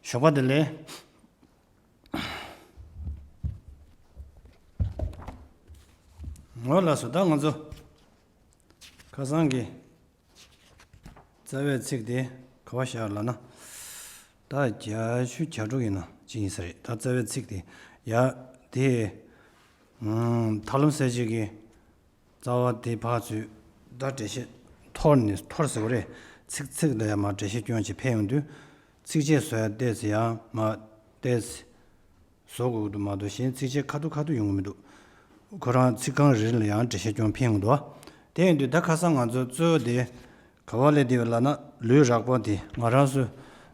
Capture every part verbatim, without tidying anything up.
ཞོགས་པ་བདེ་ལེགས། འོ་ལགས་སོ། ད་ང་ཚོ་ཁ་སང་གི་རྩ་བའི་ཚིག་དེ་ག་པར་བཞག་ལབ་ན། ད་བརྒྱད་ཅུ་གྱ་དྲུག་ཡིན་ན་ཅི་ཡིན་ས་རེད། ད་རྩ་བའི་ཚིག་དེ་ཡ་དེ། ཨུམ། ཐར་ལམ་གསལ་བྱེད་ཀྱི་རྩ་བ་དེ་ཕར་ཚུར་ད་འགྲེལ་བཤད་འཐོར་ནས་འཐོར་ཟེར་བ་རེད། ཚིག་ཚིག་ལ་ཡང་མར་འགྲེལ་བཤད་སྐྱོན་བྱེད་ཕན་ཡོང་དུས། ཚིགས་བཅད་བཟོ་ཡ་ཏོག་ཙམ་ཡང་མར་ཏོག་ཙམ་བཟོ་དགོས་ཀྱི་འདུག་མ་གཏོགས་གཞན་ཚིགས་བཅད་ཁ་ཐུག་ཁ་ཐུག་ཡོང་གི་མི་འདུག་ཁོ་རང་ཚིག་རྐང་རེ་རེ་ལ་ཡང་འགྲེལ་བཤད་སྐྱོན་ཕན་ཡོང་གི་འདུག་དེ་ཡིན་དུས་ད་ཁ་སང་ང་ཚོ་གཙོ་བོ་དེ་ག་པར་སླེབས་བསྡད་པ་ལབ་ན། ལུས་རགས་པ་དེ། ང་རང་ཚོ་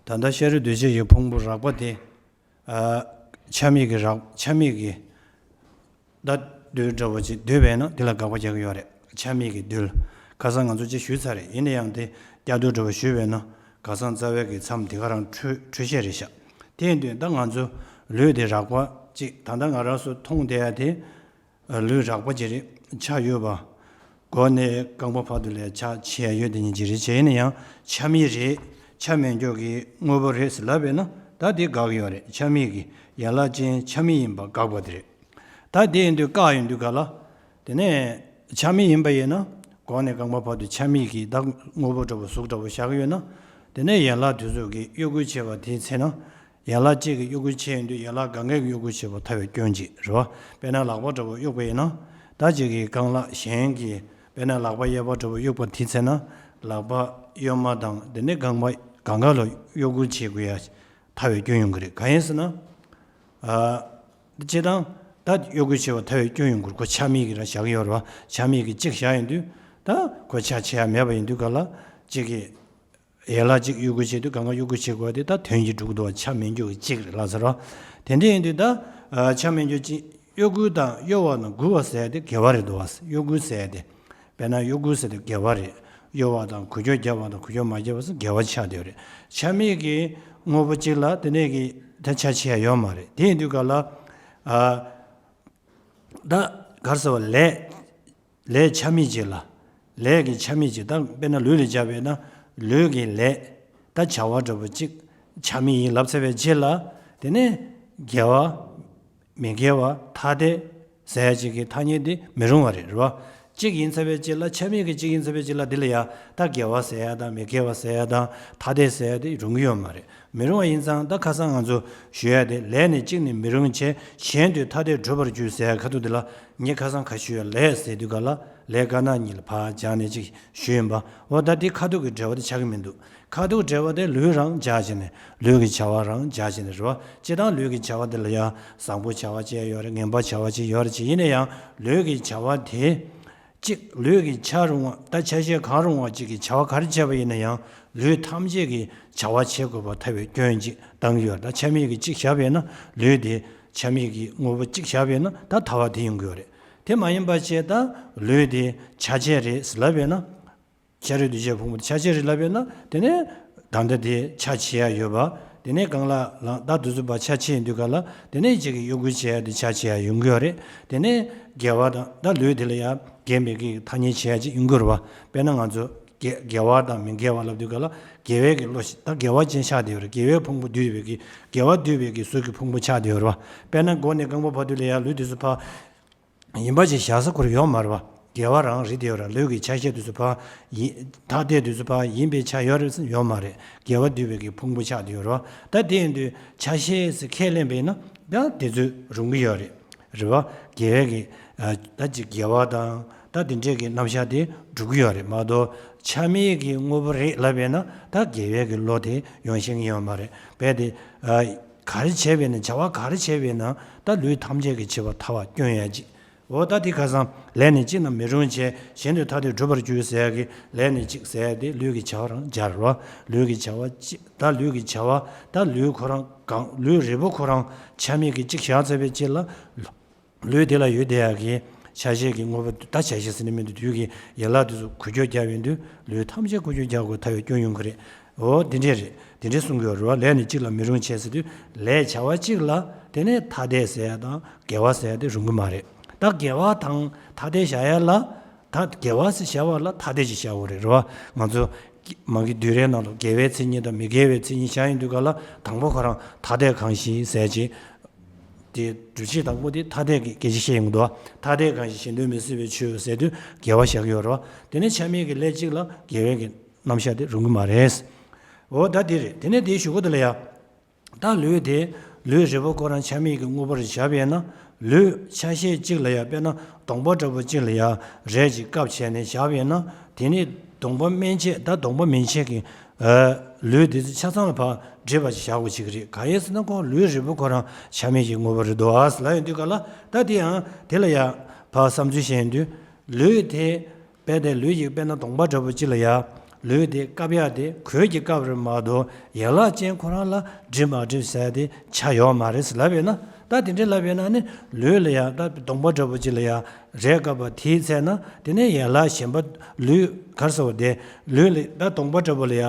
ད་ལྟ་ཤ་རུས་གདོས་བཅས་ཀྱི་ཕུང་པོ་རགས་པ་དེ། ཨ། ཆ་མེད་ཀྱི་རགས། ཆ་མེད་ཀྱི། ད་རྡུལ་འདྲ་བོ་ཅིག་འདུས་པས་ན་དེ་ལ་དགག་པ་རྒྱག་གི་ཡོད་རེད། ཆ་མེད་ཀྱི་རྡུལ། ཁ་སང་ང་ཚོ་ཅིག་ཞུས་ཚར་རེད། ཡིན་ན་ཡང་དེ་བསྐྱར་ཟློས་འདྲ་བོ་ཞུས་པས་ན་ག་སང་རྩ་བའི་གི་མཚམས་དེ་ག་རང་འཁྲུལ་འཁྲུལ་བཤད་རེད་ཤག་དེ་ཡིན་དུས་ད་ང་ཚོ་ལུས་དེ་རགས་པ་ཅིག་ད་ལྟ་ང་རང་ཚོ་མཐོང་བསྡད་ཡ་དེ། ལུས་རགས་པ་ཅིག་རེད། ཆ་ཡོད་པ། མགོ་ནས་རྐང་པ་བར་དུ་ལ་ཆ་ཆེ་ཡ་ཡོད་དེ་ཉིད་ཅིག་རེད། བྱས་ན་ཡང་ཆ་མེད་རེད། ཆ་མེད་མགྱོགས་ཀྱི་དངོས་པོ་རེད་ཟེར་ལབ་པས་ན་ད་དེ་དགག་གི་ཡོད་རེད། ཆ་མེད་ཀྱི་ཡན་ལག་ཅན་ཆ་མེད་ཡིན་པ་དགག་པ་དེ་རེད། ད་དེ་ཡིན་དུས་བཀག་ཡོང་དུས་ག་ལ། དེ་ནས་ཆ་མེད་ཡིན་པ་ཡིན་ན། མགོ་ནས་རྐང་པ་བར་དུ་ཆ་མེད་ཀྱི་ད་དངོས་པོ་འདྲ་བོ་གཟུགས་འདྲ་བོ་བཞག་གི་ཡོད་ན། དེ་ནས་ཡན་ལག་དེ་ཚོ་གི་གཡོ་འགུལ་བྱེད་པ་དེའི་ཚེ་ན། ཡན་ལག་གཅིག་གི་གཡོ་འགུལ་བྱས་ཡོང་དུས་ཡན་ལག་གང་གའི་གཡོ་འགུལ་བྱེད་པ་ཐལ་བའི་སྐྱོན་ཅིག་རེད་བ། དཔེར་ན་ལག་པ་འདྲ་བོ་གཡུག་པ་ཡིན་ན། ད་གཅིག་གི་རྐང་ལག་གཞན་གྱི་དཔེར་ན་ལག་པ་གཡས་པ་འདྲ་བོ་གཡུག་པ་དེའི་ཚེ་ན། ལག་པ་གཡོན་མ་དང་དེ་ནས་རྐང་པ་གང་ག་ལ་གཡོ་འགུལ་བྱེད་དགོས་ཡ་ཐལ་བའི་སྐྱོན་ཡོང་གི་རེད། གང་ཡིན་ཟེར་ན། ཨ། སྤྱིར་བཏང་ད་གཡོ་འགུལ་བྱེད་པ་ཐལ་བའི་སྐྱོན་ཡོང་གི་རེད། ཁོ་ཆ་མེད་ཀྱི་རང་བཞག་གི་ཡོད་རེད་བ། ཆ་མེད་ཀྱི་གཅིག་བཞག་ཡོང་དུས་ད་ཁོ་ཆ་ཆེ་ཡ་མེད་པ་ཡིན་དུས་ག་ལ་གཅིག་གི་ཡན་ལག་གཅིག་གཡོ་འགུལ་བྱེད་དུས་གང་ག་གཡོ་འགུལ་བྱེད་དགོས་དེ་ད་དོན་གྱིས་འགྲུབ་ཀྱི་འདུག་བ། ཆ་མེད་འགྱུར་གཅིག་རེད་ལབ་ཚར་བ། དེ་འདྲ་ཡིན་དུས་ད་ཨ་ཆ་མེད་འགྱུར་གཅིག་གཡོ་འགུལ་དང་གཡོ་བ་དང་འགུལ་བ་ཟེར་ཡ་དེ་དགེ་བ་རེད་འདུག་བ། གཡོ་འགུལ་ཟེར་ཡ་དེ། དཔེར་ན་གཡོ་འགུལ་ཟེར་དེ་དགེ་བ་རེད། གཡོ་བ་དང་འགུལ་སྐྱོད་རྒྱག་པ་དང་འགུལ་སྐྱོད་མ་རྒྱག་པ་སོགས་དགེ་བ་ཆགས་བསྡད་ཡོད་རེད། ཆ་མེད་ཀྱི་དངོས་པོ་གཅིག་ལ་དེ་ནས་ཀྱི་ད་ཆ་ཆེ་ཡ་ཡོད་མ་རེད། དེ་ཡིན་དུས་ག་ལ་ཨ། ད་ག་རེ་ཟེར་བ། ལས། ལས་ཆ་མེད་ཅིག་ལ། ལས་ཀྱི་ཆ་མེད་ཅིག་ད་དཔེར་ན་ལུས་ལ་སྦྱར་བས་ན། ལུས་ཀྱི་ལས། ད་བྱ་བ་འདྲ་པོ་གཅིག་ཆ་མེད་ཡིན་ལབ་ཚར་བའི་རྗེས་ལ། དེ་ནས་དགེ་བ། མི་དགེ་བ། ཐ་དད་ཟེར་ཡ་གཅིག་གི་ཐ་སྙད་དེ་མི་རུང་བ་རེད། རེད་བ། གཅིག་ཡིན་ཚར་བའི་རྗེས་ལ། ཆ་མེད་ཀྱི་གཅིག་ཡིན་ཚར་བའི་རྗེས་ལ་འདི་ལ་ཡ་ད་དགེ་བ་ཟེར་ཡ་དང་མི་དགེ་བ་ཟེར་ཡ་དང་ཐ་དད་ཟེར་ཡ་དེ་རུང་གི་ཡོད་མ་རེད། མི་རུང་བ་ཡིན་ཙང་ད་ཁ་སང་ང་ཚོ་ཞུ་ཡ་དེ། ལས་ནི་གཅིག་ནི་མི་རུང་བྱས། གཞན་དུ་ཐ་དད་བསྒྲུབ་པར་འགྱུར་ཟེར་ཡ་ཁ་ཐུག་དེ་ལ་ངས་ཁ་སང་ག་ཞུ་ཡ། ལས་ཟེར་དུས་ག་ལ་ལས་དཀར་ནག་གཉིས་ལ་ཕར་སྦྱར་ནས་ཅིག་ཞུས་ཡིན་པ། འོ་ད་དེ་ཁ་ཐུག་གི་འབྲེལ་བ་དེ་ཆགས་ཀྱི་མི་འདུག་ཁ་ཐུག་འབྲེལ་བ་དེ་ལུས་རང་སྦྱར་བྱས་ནས། ལུས་ཀྱི་བྱ་བ་རང་སྦྱར་བྱས་ནས་རེད་བ། སྤྱིར་བཏང་ལུས་ཀྱི་བྱ་བ་དེ་ལ་ཡང་བཟང་པོ་བྱ་བ་ཅིག་ཡོད་རེད། ངན་པ་བྱ་བ་ཅིག་ཡོད་རེད། ཅིག་ཡིན་ན་ཡང་ལུས་ཀྱི་བྱ་བ་དེ། གཅིག་ལུས་ཀྱི་ཆ་རུང་བ། ད་ཆ་ཤས་གང་རུང་བ་གཅིག་གིས་བྱ་བ་ག་རེ་བྱས་པ་ཡིན་ན་ཡང་ལུས་ཐམས་ཅད་ཀྱིས་བྱ་བ་བྱེད་དགོས་པ་ཐལ་བའི་སྐྱོན་གཅིག་བཏང་གི་ཡོད། ད་ཆ་མེད་ཀྱི་གཅིག་བཞག་པས་ན། ལུས་དེ་ཆ་མེད་ཀྱི་དངོས་པོ་གཅིག་བཞག་པས་ན་ད་ཐལ་བ་དེ་ཡོང་གི་ཡོད་རེད། དེ་མ་ཡིན་པ་བྱས་ད་ལུས་དེ་ཆ་བྱད་རེད་ལབ་པས་ན། ཤ་རུས་གདོས་བཅས་ཕུང་པོ་དེ་ཆ་བྱད་རེད་ལབ་པས་ན། དེ་ནས་ད་ལྟ་དེ་ཆ་ཆེ་ཡ་ཡོད་པ། དེ་ནས་རྐང་ལག་ལག་ད་དུས་ཚོད་པ་ཆ་ཆེ་ཡིན་དུས་ག་ལ་དེ་ནས་གཅིག་གི་གཡོ་འགུལ་བྱེད་ཡ་དེ་ཆ་ཆེ་ཡ་ཡོང་གི་ཡོད་རེད། དེ་ནས་དགེ་བ་དང་ད་ལུས་དེ་ལ་ཡ་དགེ་མི་དགེ་གི་ཐ་སྙད་བྱེད་ཡ་ཅིག་ཡོང་གི་ཡོད་རེད་བ། དཔེར་ན་ང་ཚོ་དགེ་དགེ་བ་དང་མི་དགེ་བ་ལབ་དུས་ག་ལ་དགེ་བའི་གི་བློ་ཞིག་ད་དགེ་བ་ཅན་ཆགས་བསྡད་ཡོད་རེད། དགེ་བའི་ཕུང་པོ་འདུས་པའི་གི་དགེ་བ་འདུས་པའི་གི་གཟུགས་ཀྱི་ཕུང་པོ་ཆགས་བསྡད་ཡོད་རེད་བ། དཔེར་ན་མགོ་ནས་རྐང་པ་བར་དུ་ལ་ཡ་ལུས་དུས་ཚོད་ཕར་ཡིན་པ་ཅིག་བཞག་ས་ཁོ་རང་ཡོད་མ་རེད་བ། དགེ་བ་རང་རེད་དེ་ཡོད་ར། ལུས་ཀྱི་ཆ་ཤས་དུས་ཚོད་ཕར་ཡིན། ཐ་དད་དུས་ཚོད་ཕར་ཡིན་པའི་ཆ་ཡོད་རེད་ཟེར་ཡོད་མ་རེད། དགེ་བ་འདུས་པའི་གི་ཕུང་པོ་ཆགས་དེ་ཡོད་ར། ད་དེ་ཡིན་དུས་ཆ་ཤས་ཟེར་ཁས་ལེན་པས་ན་ད་དེ་ཚོ་རུང་གི་ཡོད་རེད། རེད་བ། དགེ་བའི་གི་ད་ཅིག་དགེ་བ་དང་ད་དེ་འདྲས་ཀྱི་རྣམ་གཞག་དེ་འགྲུབ་ཀྱི་ཡོད་རེད་མ་གཏོགས། ཆ་མེད་ཀྱི་དངོས་པོ་རེད་ལབ་པས་ན་ད་དགེ་བའི་གི་བློ་དེ་ཡོང་ཤེས་ཀྱི་ཡོད་མ་རེད། རྦད་དེ། ག་རེ་བྱས་པས་ན། བྱ་བ་ག་རེ་བྱས་པས་ན་ད་ལུས་ཐམས་ཅད་ཀྱི་བྱེད་པ་ཐལ་བ་སྐྱོན་ཡ་གཅིག་འོ་ད་དེ་ཁ་སང་ལས་ནི་གཅིག་ན་མི་རུང་བྱས། གཞན་དུ་ཐ་དད་བསྒྲུབ་པར་འགྱུར་ཟེར་ཡ་གི་ལས་ནི་གཅིག་ཟེར་ཡ་དེ་ལུས་ཀྱི་བྱ་བ་རང་སྦྱར་རོ། ལུས་ཀྱི་བྱ་བ་གཅིག་ད་ལུས་ཀྱི་བྱ་བ་ད་ལུས་ཁོ་རང་གང་ལུས་རིལ་པོ་ཁོ་རང་ཆ་མེད་ཀྱི་གཅིག་བཞག་ཚར་བའི་རྗེས་ལ། ལུས་དེ་ལ་ཡོད་བསྡད་ཡག་གི་ཆ་ཤས་ཀྱི་དངོས་པོ་ད་ཆ་ཤས་ཟེར་ནི་མི་འདུག་དུས་ཀྱི་ཡན་ལག་དེ་ཚོ་འགུལ་སྐྱོད་རྒྱག་ཡོང་དུས་ལུས་ཐམས་ཅད་འགུལ་སྐྱོད་རྒྱག་དགོས་ཐལ་བའི་སྐྱོན་ཡོང་གི་རེད། འོ་དེ་འདྲས་རེད། དེ་འདྲས་གསུང་གི་ཡོད་རེད་བ། ལས་ནི་གཅིག་ལ་མི་རུང་བྱས་ཟེར་དུས་ལས་བྱ་བ་གཅིག་ལ་དེ་ནས་ཐ་དད་ཟེར་ཡ་དང་དགེ་བ་ཟེར་ཡ་དེ་རུང་གི་མ་རེད། ད་དགེ་བ་དང་ཐ་དད་བཞག་ཡ་ལ་ད་དགེ་བ་ཟེར་བྱ་བ་ལ་ཐ་དད་ཅིག་བྱ་དགོས་རེད་རེད་བ། ང་ཚོ་ མ་གི་བསྡུས་རའི་ནང་ལ་དགེ་བའི་མཚན་ཉིད་དང་མི་དགེ་བའི་མཚན་ཉིད་བཞག་ཡོང་དུས་ག་ལ། དང་པོ་ཁོ་རང་ཐ་དད་གང་ཞིག་ཟེར་ཅིག་དེ་སྒྲུབ་བྱེད་དང་པོ་དེ་ཐ་དད་ཀྱི་སྐད་ཆ་བཤད་ཡོང་གི་འདུག་ཐ་དད་གང་ཞིག་གཞན་དོན་མི་སྲིད་པའི་ཆོས་ཟེར་དུས་དགེ་བ་བཞག་གི་ཡོད་རེད་བ། དེ་ནས་ཆ་མེད་ཀྱི་ལས་གཅིག་ལ་དགེ་བའི་གི་རྣམ་གཞག་དེ་རུང་གི་མ་རེད། འོ་ད་དེ་རེད། དེ་ནས་དེའི་གཞུག་གུ་དེ་ལ་ཡ། ད་ལུས་དེ་ལུས་རིལ་པོ་ཁོ་རང་ཆ་མེད་ཀྱི་དངོས་པོ་རེད་བཞག་པ་ཡིན་ན། ལུས་ཆ་ཤས་གཅིག་ལ་ཡ། དཔེར་ན་གདོང་པ་འདྲ་པོ་གཅིག་ལ་ཡ་རས་ཀྱིས་བཀབ་བྱས་ནས་བཞག་པ་ཡིན་ན། དེ་ནི་གདོང་པ་མན་ཆད། ད་གདོང་པ་མན་ཆད་ཀྱི་ཨ་ལུས་དེ་ཚོ་ཆ་ཚང་ལ་ཕར་སྒྲིབ་པ་ཞིག་བཞག་དགོས་བྱེད་ཀྱི་རེད། གང་ཡིན་ཟེར་ན་ཁོ་ལུས་རིལ་པོ་ཁོ་རང་ཆ་མེད་ཀྱི་དངོས་པོ་རེད་འདུག་ཨ་ལབ་ཡོང་དུས་ག་ལ། ད་དེ་ཡང་དེ་ལ་ཡ་ཕར་བསམ་ཚུལ་བཤད་ཡོང་དུས། ལུས་དེ་དཔེ་དེ་ལུས་ཀྱི་དཔེར་ན་གདོང་པ་འདྲ་པོ་ཅིག་ལ་ཡ། ལུས་དེ་བཀབ་ཡག་དེ་གོས་ཀྱིས་བཀབ་རེད་མ་གཏོགས་ཡན་ལག་ཅན་ཁོ་རང་ལ་སྒྲིབ་མ་སྒྲིབ་ཟེར་དེ་ཆ་ཡོད་མ་རེད་ལབ་ཡོད་ན། ད་དེ་འདྲའི་ལབ་ཡོད་ན་ནི་ལུས་ལ་ཡ་ད་གདོང་པ་འདྲ་པོ་ཅིག་ལ་ཡ་རས་བཀབ་པ་དེའི་ཚེ་ན། དེ་ནས་ཡན་ལག་གཞན་པ་ལུས་ག་རེ་ཟེར་བ་དེ་ལུས་ལ་ད་གདོང་པ་འདྲ་པོ་ལ་ཡ་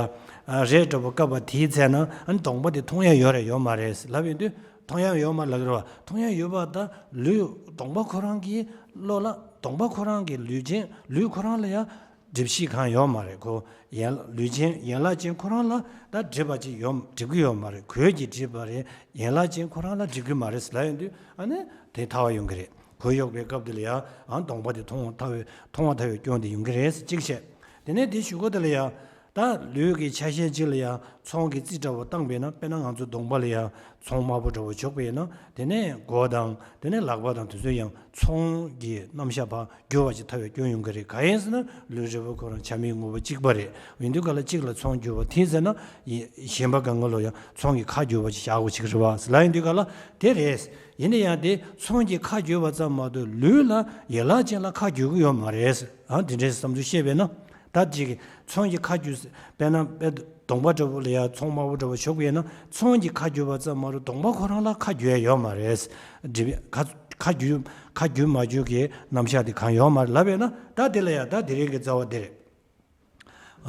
རས་འདྲ་པོ་བཀབ་པ་དེའི་ཚེ་ན་ཨ་ནི་གདོང་པ་དེ་མཐོང་ཡག་ཡོད་རེད་ཡོད་མ་རེད་ལབ་ཡོང་དུས། མཐོང་ཡག་ཡོད་མ་ལབ་རེད་བ། མཐོང་ཡག་ཡོད་པ་ད་ལུས་གདོང་པ་ཁོ་རང་གི་བློ་ལ་གདོང་པ་ཁོ་རང་གི་ལུས་ཅན་ལུས་ཁོ་རང་ལ་ཡང་སྒྲིབ་གཞི་གང་ཡོད་མ་རེད། ཁོ་ཡན་ལུས་ཅན་ཡན་ལག་ཅན་ཁོ་རང་ལ་ད་སྒྲིབ་པ་ཅིག་ཡོད་སྒྲིབ་ཀྱི་ཡོད་མ་རེད། གོས་ཀྱིས་སྒྲིབ་པ་རེད། ཡན་ལག་ཅན་ཁོ་རང་ལ་སྒྲིབ་ཀྱི་མ་རེད་ལབ་ཡོང་དུས་ཨ་ནི་དེ་ཐར་བ་ཡོང་གི་རེད། གོས་གཡོགས་པའི་སྐབས་དེ་ལ་ཡང་ཨ་གདོང་པ་དེ་མཐོང་བ་ཐར་བའི་མཐོང་བ་ཐར་བའི་སྐྱོན་དེ་ཡོང་གི་རེད་གཅིག་བཤད། དེ་ནས་དེ་གཞུག་གུ་དེ་ལ་ཡང་། ད་ལུས་ཀྱི་ཆ་ཤས་གཅིག་ལ་ཡང་ཚོང་གི་རྩི་འདྲ་བོ་བཏང་པས་ན། དཔེར་ན་ང་ཚོ་གདོང་པ་ལ་ཡང་ཚོང་དམར་པོ་འདྲ་བོ་བྱུགས་པས་ན། དེ་ནས་མགོ་དང་དེ་ནས་ལག་པ་དང་དེ་ཚོ་ཡང་ཚོང་གི་རྣམ་གཞག་ཕར་འགྱུར་བ་ཅིག་ཐལ་བའི་སྐྱོན་ཡོང་གི་རེད། གང་ཡིན་ཟེར་ན་ལུས་རིལ་པོ་ཁོ་རང་ཆ་མེད་དངོས་པོ་གཅིག་པ་རེད། ཡིན་དུས་ག་ལ་གཅིག་ལ་ཚོང་འགྱུར་བ་དེ་ཟེར་ན་ཡི་གཞན་པ་གང་ག་ལ་ཡང་ཚོང་གི་ཁ་བསྒྱུར་བ་ཅིག་བཞག་དགོས་ཅིག་རེད་བ་ཟེར་ལབ་ཡིན་དུས་ག་ལ་དེ་རེད། ཡིན་ན་ཡང་དེ་ཚོང་གི་ཁ་བསྒྱུར་བ་ཙམ་མ་གཏོགས་ལུས་ལ་ཡན་ལག་ཅན་ལ་ཁ་བསྒྱུར་གི་ཡོད་མ་རེད། ཨ་དེ་འདྲའི་བསམ་ཚུལ་བཤད་པས་ན། ད་ཅིག་ཚོང་གི་ཁ་བསྒྱུར་ཟེར་དཔེར་ན་དཔེ་གདོང་པ་འདྲ་པོ་ལ་ཡང་ཚོང་དམར་པོ་འདྲ་པོ་བྱུགས་པས་ན་ཚོང་གི་ཁ་བསྒྱུར་བ་ཙམ་མ་གཏོགས་གདོང་པ་ཁོ་རང་ལ་ཁ་བསྒྱུར་ཡ་ཡོད་མ་རེད། སྒྲིབ་ཁ་ཁ་བསྒྱུར་ཁ་བསྒྱུར་མ་བསྒྱུར་གྱི་རྣམ་གཞག་དེ་གང་ཡོད་མ་རེད་ལབ་པས་ན། ད་དེ་ལ་ཡང་ད་དེ་རིང་གི་རྩ་བ་དེ་རེད།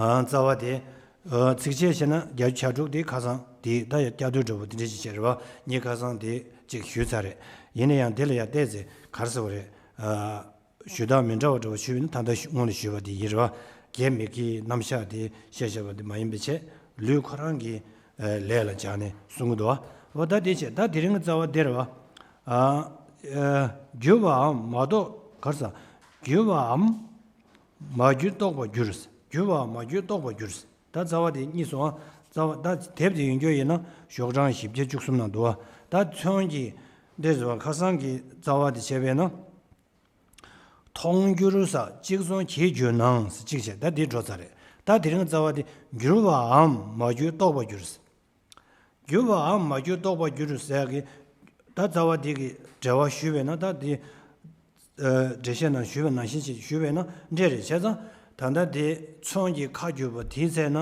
ཨ་རྩ་བ་དེ་ཨ་ཚིགས་བཅད་བྱས་ན་བརྒྱད་ཅུ་གྱ་དྲུག་དེ་ཁ་སང་དེ་ད་ཡང་བསྐྱར་ཟློས་འདྲ་པོ་དེ་འདྲ་ཞིག་བྱས་རེད་བ། ངས་ཁ་སང་དེ་ཅིག་ཞུས་ཚར་རེད། ཡིན་ན་ཡང་དེ་ལ་ཡང་བལྟས་ཚེ་ག་རེ་ཟེར་བ་རེད། ཨ། ཞུ་དག་མི་འདྲ་བ་འདྲ་བ་ཞུས་པ་ཡིན་ན་ད་ལྟ་ཞུ་སྔོན་ལ་ཞུས་པ་དེ་ཡིན་རེད་བ། དགེ་མི་དགེའི་རྣམ་གཞག་དེ་བཤད་བཞག་པ་དེ་མ་ཡིན་པའི་ཆེད་ལུས་ཁོ་རང་གི་ཨ་ལས་ལ་སྦྱར་ནས་གསུང་གི་འདུག་བ། འོ་ད་དེ་བྱས་ད་དེ་རིང་གི་རྩ་བ་དེ་རེད་བ། ཨ་ཨ་བསྒྱུར་བའམ་མ་གཏོགས་ག་རེ་ཟ། བསྒྱུར་བའམ་མ་བསྒྱུར་རྟོགས་པར་འགྱུར། བསྒྱུར་བའམ་མ་བསྒྱུར་རྟོགས་པར་འགྱུར། ད་རྩ་བ་དེ་གཉིས་སོང་ཨ། རྩ་བ་ད་དེབ་དེ་ཡོད་རྒྱུ་ཡིན་ན་ཤོག་གྲངས་བཞི་བརྒྱ་བཅུ་གསུམ་ནང་འདུག་བ། ད་མཚོན་གྱི་འདི་ཟེར་བ་ཁ་སང་གི་རྩ་བ་དེ་བྱས་པས་ན། མཐོང་འགྱུར་ས་གཅིག་སོང་གྱིས་བསྒྱུར་ནའང་ཟེར་གཅིག་བྱས། ད་འདི་འགྲོ་ཚར་རེད། ད་དེ་རིང་རྩ་བ་དེ་བསྒྱུར་བའམ་མ་བསྒྱུར་རྟོགས་པར་འགྱུར། བསྒྱུར་བའམ་མ་བསྒྱུར་རྟོགས་པར་འགྱུར་ཟེར་གི། ད་རྩ་བ་དེ་གི་འགྲེལ་བ་ཞུས་པས་ན་ད་དེ། ཨ་འགྲེལ་བཤད་ནང་ཞུས་པ་ནང་བཞིན་ཞིག་ཞུས་པས་ན་འགྲིག་རེད། བྱས་ཙང་ད་ལྟ་དེ་ཚོན་གྱི་ཁ་བསྒྱུར་བ་དེའི་ཚེ་ན།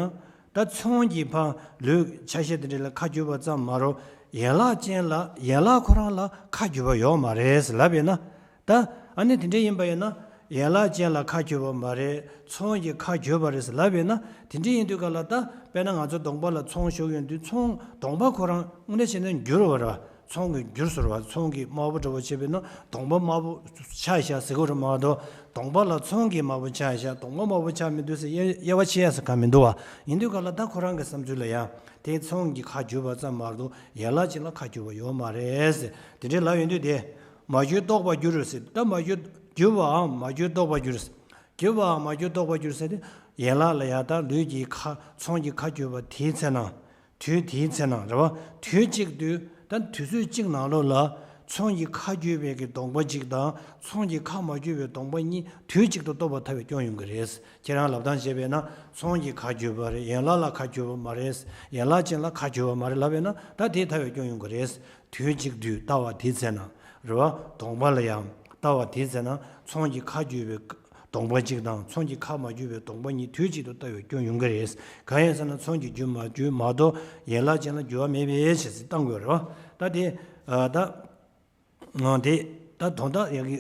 ད་ཚོན་གྱི་ཕར་ལུས་ཆ་ཤས་དེ་འདྲ་ལ་ཁ་བསྒྱུར་བ་ཙམ་མ་རོ། ཡན་ལག་ཅན་ལ་ཡན་ལག་ཁོ་རང་ལ་ཁ་བསྒྱུར་བ་ཡོད་མ་རེད་ཟེར་ལབ་པས་ན། ད་ཨ་ནི་དེ་འདྲ་ཡིན་པ་ཡིན་ན། ཡན་ལག་ཅན་ལ་ཁ་བསྒྱུར་བ་མ་རེད། ཚོན་གྱི་ཁ་བསྒྱུར་བ་རེད་ཟེར་ལབ་པས་ན། དེ་འདྲ་ཡིན་དུས་ག་ལ་ད་དཔེར་ན་ང་ཚོ་གདོང་པ་ལ་ཚོན་བྱུགས་ཡོང་དུས་ཚོན་གདོང་པ་ཁོ་རང་དངོས་གནས་བྱས་ན་འགྱུར་བ་རེད་བ། ཚོན་གྱིས་བསྒྱུར་སོང་བ། ཚོན་གྱིས་དམར་པོ་འདྲ་བོ་བྱས་པས་ན་གདོང་པ་དམར་པོ་ཆགས་ཤག་ཟེར་གྱི་རེད་མ་གཏོགས། གདོང་པ་ལ་ཚོན་གྱིས་དམར་པོ་ཆགས་ཤག་གདོང་པ་དམར་པོ་ཆགས་མི་འདུག་ཟེར་དབྱེ་དབྱེ་བ་ཕྱེ་ཡག་ཟེར་གང་མི་འདུག་བ། ཡིན་དུས་ག་ལ་ད་ཁོ་རང་གི་བསམ་ཚུལ་ལ་ཡང་དེ་ཚོན་གྱི་ཁ་བསྒྱུར་བ་ཙམ་མ་གཏོགས་ཡན་ལག་ཅན་ལ་ཁ་བསྒྱུར་བ་ཡོད་མ་རེད་ཟེར་དེ་འདྲའི་ལབ་ཡོང་དུས་དེ། མ་བསྒྱུར་རྟོགས་པར་འགྱུར་ཟེར། ད་མ་བསྒྱུར་བསྒྱུར་བའམ་མ་བསྒྱུར་རྟོགས་པར་འགྱུར་ཟེར། བསྒྱུར་བའམ་མ་བསྒྱུར་རྟོགས་པར་འགྱུར་ཟེར་ཏེ། ཡན་ལག་ལ་ཡང་ད་ལུས་ཀྱི་ཁ་ཚོན་གྱི་ཁ་བསྒྱུར་བ་དེའི་ཚེ་ན། དུས་དེའི་ཚེ་ན་རེད་བ། དུས་གཅིག་ཏུ་ད་དུས་ཚོད་གཅིག་ནང་ལོགས་ལ་ཚོན་གྱི་ཁ་བསྒྱུར་བའི་གི་གདོང་པ་གཅིག་དང་ཚོན་གྱི་ཁ་མ་བསྒྱུར་བའི་གདོང་པ་གཉིས་དུས་གཅིག་ཏུ་རྟོགས་པ་ཐལ་བའི་སྐྱོན་ཡོང་གི་རེད། ཁྱེད་རང་ལབ་སྟངས་བྱས་པས་ན་ཚོན་གྱི་ཁ་བསྒྱུར་བ་རེད། ཡན་ལག་ལ་ཁ་བསྒྱུར་བ་མ་རེད། ཡན་ལག་ཅན་ལ་ཁ་བསྒྱུར་བ་མ་རེད་ལབ་པས་ན་ད་དེ་ཐལ་བའི་སྐྱོན་ཡོང་གི་རེད། དུས་གཅིག་ཏུ་ལྟ་བ་དེའི་ཚེ་ན། རེད་བ། གདོང་པ་ལ་ཡང་ལྟ་བ་དེའི་ཚེ་ན་ཚོན་གྱི་ཁ་བསྒྱུར་བའི་གདོང་པ་གཅིག་དང་ཚོན་གྱི་ཁ་མ་བསྒྱུར་བའི་གདོང་པ་གཉིས་དུས་གཅིག་ཏུ་ལྟ་བའི་སྐྱོན་ཡོང་གི་རེད། གང་ཡིན་ཟེར་ན་ཚོན་གྱིས་བསྒྱུར་མ་བསྒྱུར་མ་གཏོགས་ཡན་ལག་ཅན་ལ་འགྱུར་བ་མེད་པའི་ཕྱིར་ཟེར་བཏང་དགོས་རེད་བ། ད་དེ་ཨ་ད་ང་དེ་ད་དོན་དག་ཡག་གི་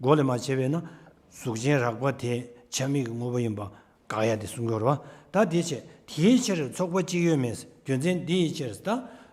མགོ་ལས་མ་བྱས་པས་ན་གཟུགས་ཅན་རགས་པ་དེ་ཆ་མེད་ཀྱི་དངོས་པོ་ཡིན་པ། དགག་ཡ་དེ་གསུང་གི་ཡོད་རེད་བ། ད་དེའི་ཕྱིར་དེའི་ཕྱིར་ཚོགས་པ་གཅིག་ཡོད་མིན། རྒྱུ་མཚན་འདི་ཡི་ཕྱིར་ད།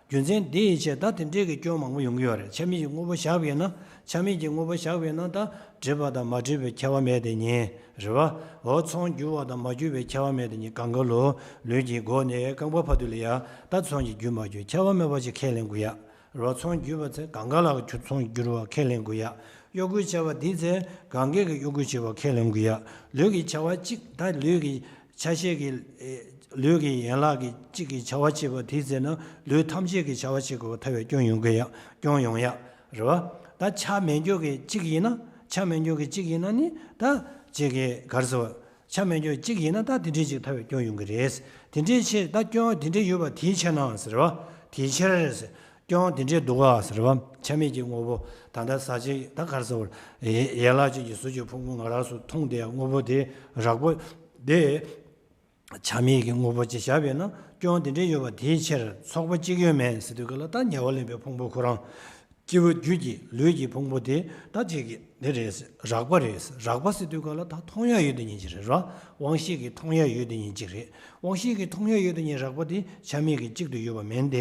རྒྱུ་མཚན་འདི་ཡི་ཕྱིར་ད་དེ་འདྲའི་གི་སྐྱོན་མང་པོ་ཡོང་གི་ཡོད་རེད། ཆ་མེད་ཀྱི་དངོས་པོ་བཞག་པ་ཡིན་ན། ཆ་མེད་ཀྱི་དངོས་པོ་བཞག་པ་ཡིན་ན་ད་བསྒྲིབས་པ་དང་མ་བསྒྲིབས་པའི་ཁྱད་པར་མེད་དེ་ཉིད་རེད་བ། འོ་ཚོང་བསྒྱུར་བ་དང་མ་བསྒྱུར་བའི་ཁྱད་པར་མེད་དེ་ཉིད། གང་ག་ལུ་ལུས་ཀྱི་སྒོ་ནས་རྐང་པ་བར་དུ་ལ་ཡ་ད་ཚོང་གི་བསྒྱུར་མ་བསྒྱུར་ཁྱད་པར་མེད་པ་ཅིག་ཁས་ལེན་དགོས་ཡ། རོ་ཚོང་བསྒྱུར་བ་ཚེ་གང་ག་ལ་གི་ཚོང་བསྒྱུར་བ་ཁས་ལེན་དགོས་ཡ། གཡོ་འགུལ་བྱ་བ་འདི་ཚེ་གང་གས་ཀྱི་གཡོ་འགུལ་བྱེད་པ་ཁས་ལེན་དགོས་ཡ། ལུས་ཀྱི་བྱ་བ་གཅིག་ད་ལུས་ཀྱི་ཆ་ཤས་ཀྱི་ཨེ་ལུས་ཀྱི་ཡན་ལག་གི་གཅིག་གི་བྱ་བ་བྱེད་པ་དེ་ཚེ་ན་ལུས་ཐམས་ཅད་ཀྱི་བྱ་བ་བྱེད་དགོས་པ་ཐལ་བའི་སྐྱོན་ཡོང་གི་ཡ། སྐྱོན་ཡོང་ཡ། རེད་བ། ད་ཆ་མེད་འགྱུར་གྱི་གཅིག་ཡིན་ན། ཆ་མེད་འགྱུར་གྱི་གཅིག་ཡིན་ན་ནི་ད་གཅིག་གི་གར་སོ། ཆ་མེད་འགྱུར་གཅིག་ཡིན་ན་ད་དེ་འདྲའི་ཅིག་ཐལ་བའི་སྐྱོན་ཡོང་གི་རེད། དེ་འདྲའི་ཕྱིར་ད་སྐྱོན་དེ་འདྲའི་ཡོད་པ་དེའི་ཕྱིར་ན་ཟེར་བ། དེའི་ཕྱིར་ཟེར། སྐྱོན་དེ་འདྲའི་འདུག་ག་ཟེར་བ། ཆ་མེད་ཀྱི་དངོས་པོ་ད་ལྟ་ཟ་བྱེད་ད་གར་སོ། ཡན་ལག་གཅིག་གི་གཟུགས་ཀྱི་ཕུང་པོ་ང་རང་ཚོ་མཐོང་བསྡད་ཡ་དངོས་པོ་དེ་རགས་པ་དེ། ཆ་མེད་ཀྱི་དངོས་པོ་ཅིག་བཞག་པས་ན་སྐྱོན་དེ་འདྲའི་ཡོད་པ་དེའི་ཕྱིར་ཚོགས་པ་གཅིག་ཡོད་མེད་ཟེར་དུས་ག་ལ་ད་ཉེ་བར་ལེན་པའི་ཕུང་པོ་ཁོ་རང་། སྐྱེས་བུ་རྒྱུད་ཀྱི་ལུས་ཀྱི་ཕུང་པོ་དེ་ད་ཅིག་གི་དེ་རེད། རགས་པ་རེད། རགས་པ་ཟེར་དུས་ག་ལ་ད་མཐོང་ཡ་ཡོད་དེ་ཉིད་ཅིག་རེད་ར། དབང་ཤེས་ཀྱི་མཐོང་ཡ་ཡོད་དེ་ཉིད་ཅིག་རེད། དབང་ཤེས་ཀྱི་མཐོང་ཡ་ཡོད་དེ་ཉིད་རགས་པ་དེ་ཆ་མེད་ཀྱི་གཅིག་ཏུ་ཡོད་པ་མིན་ཏེ།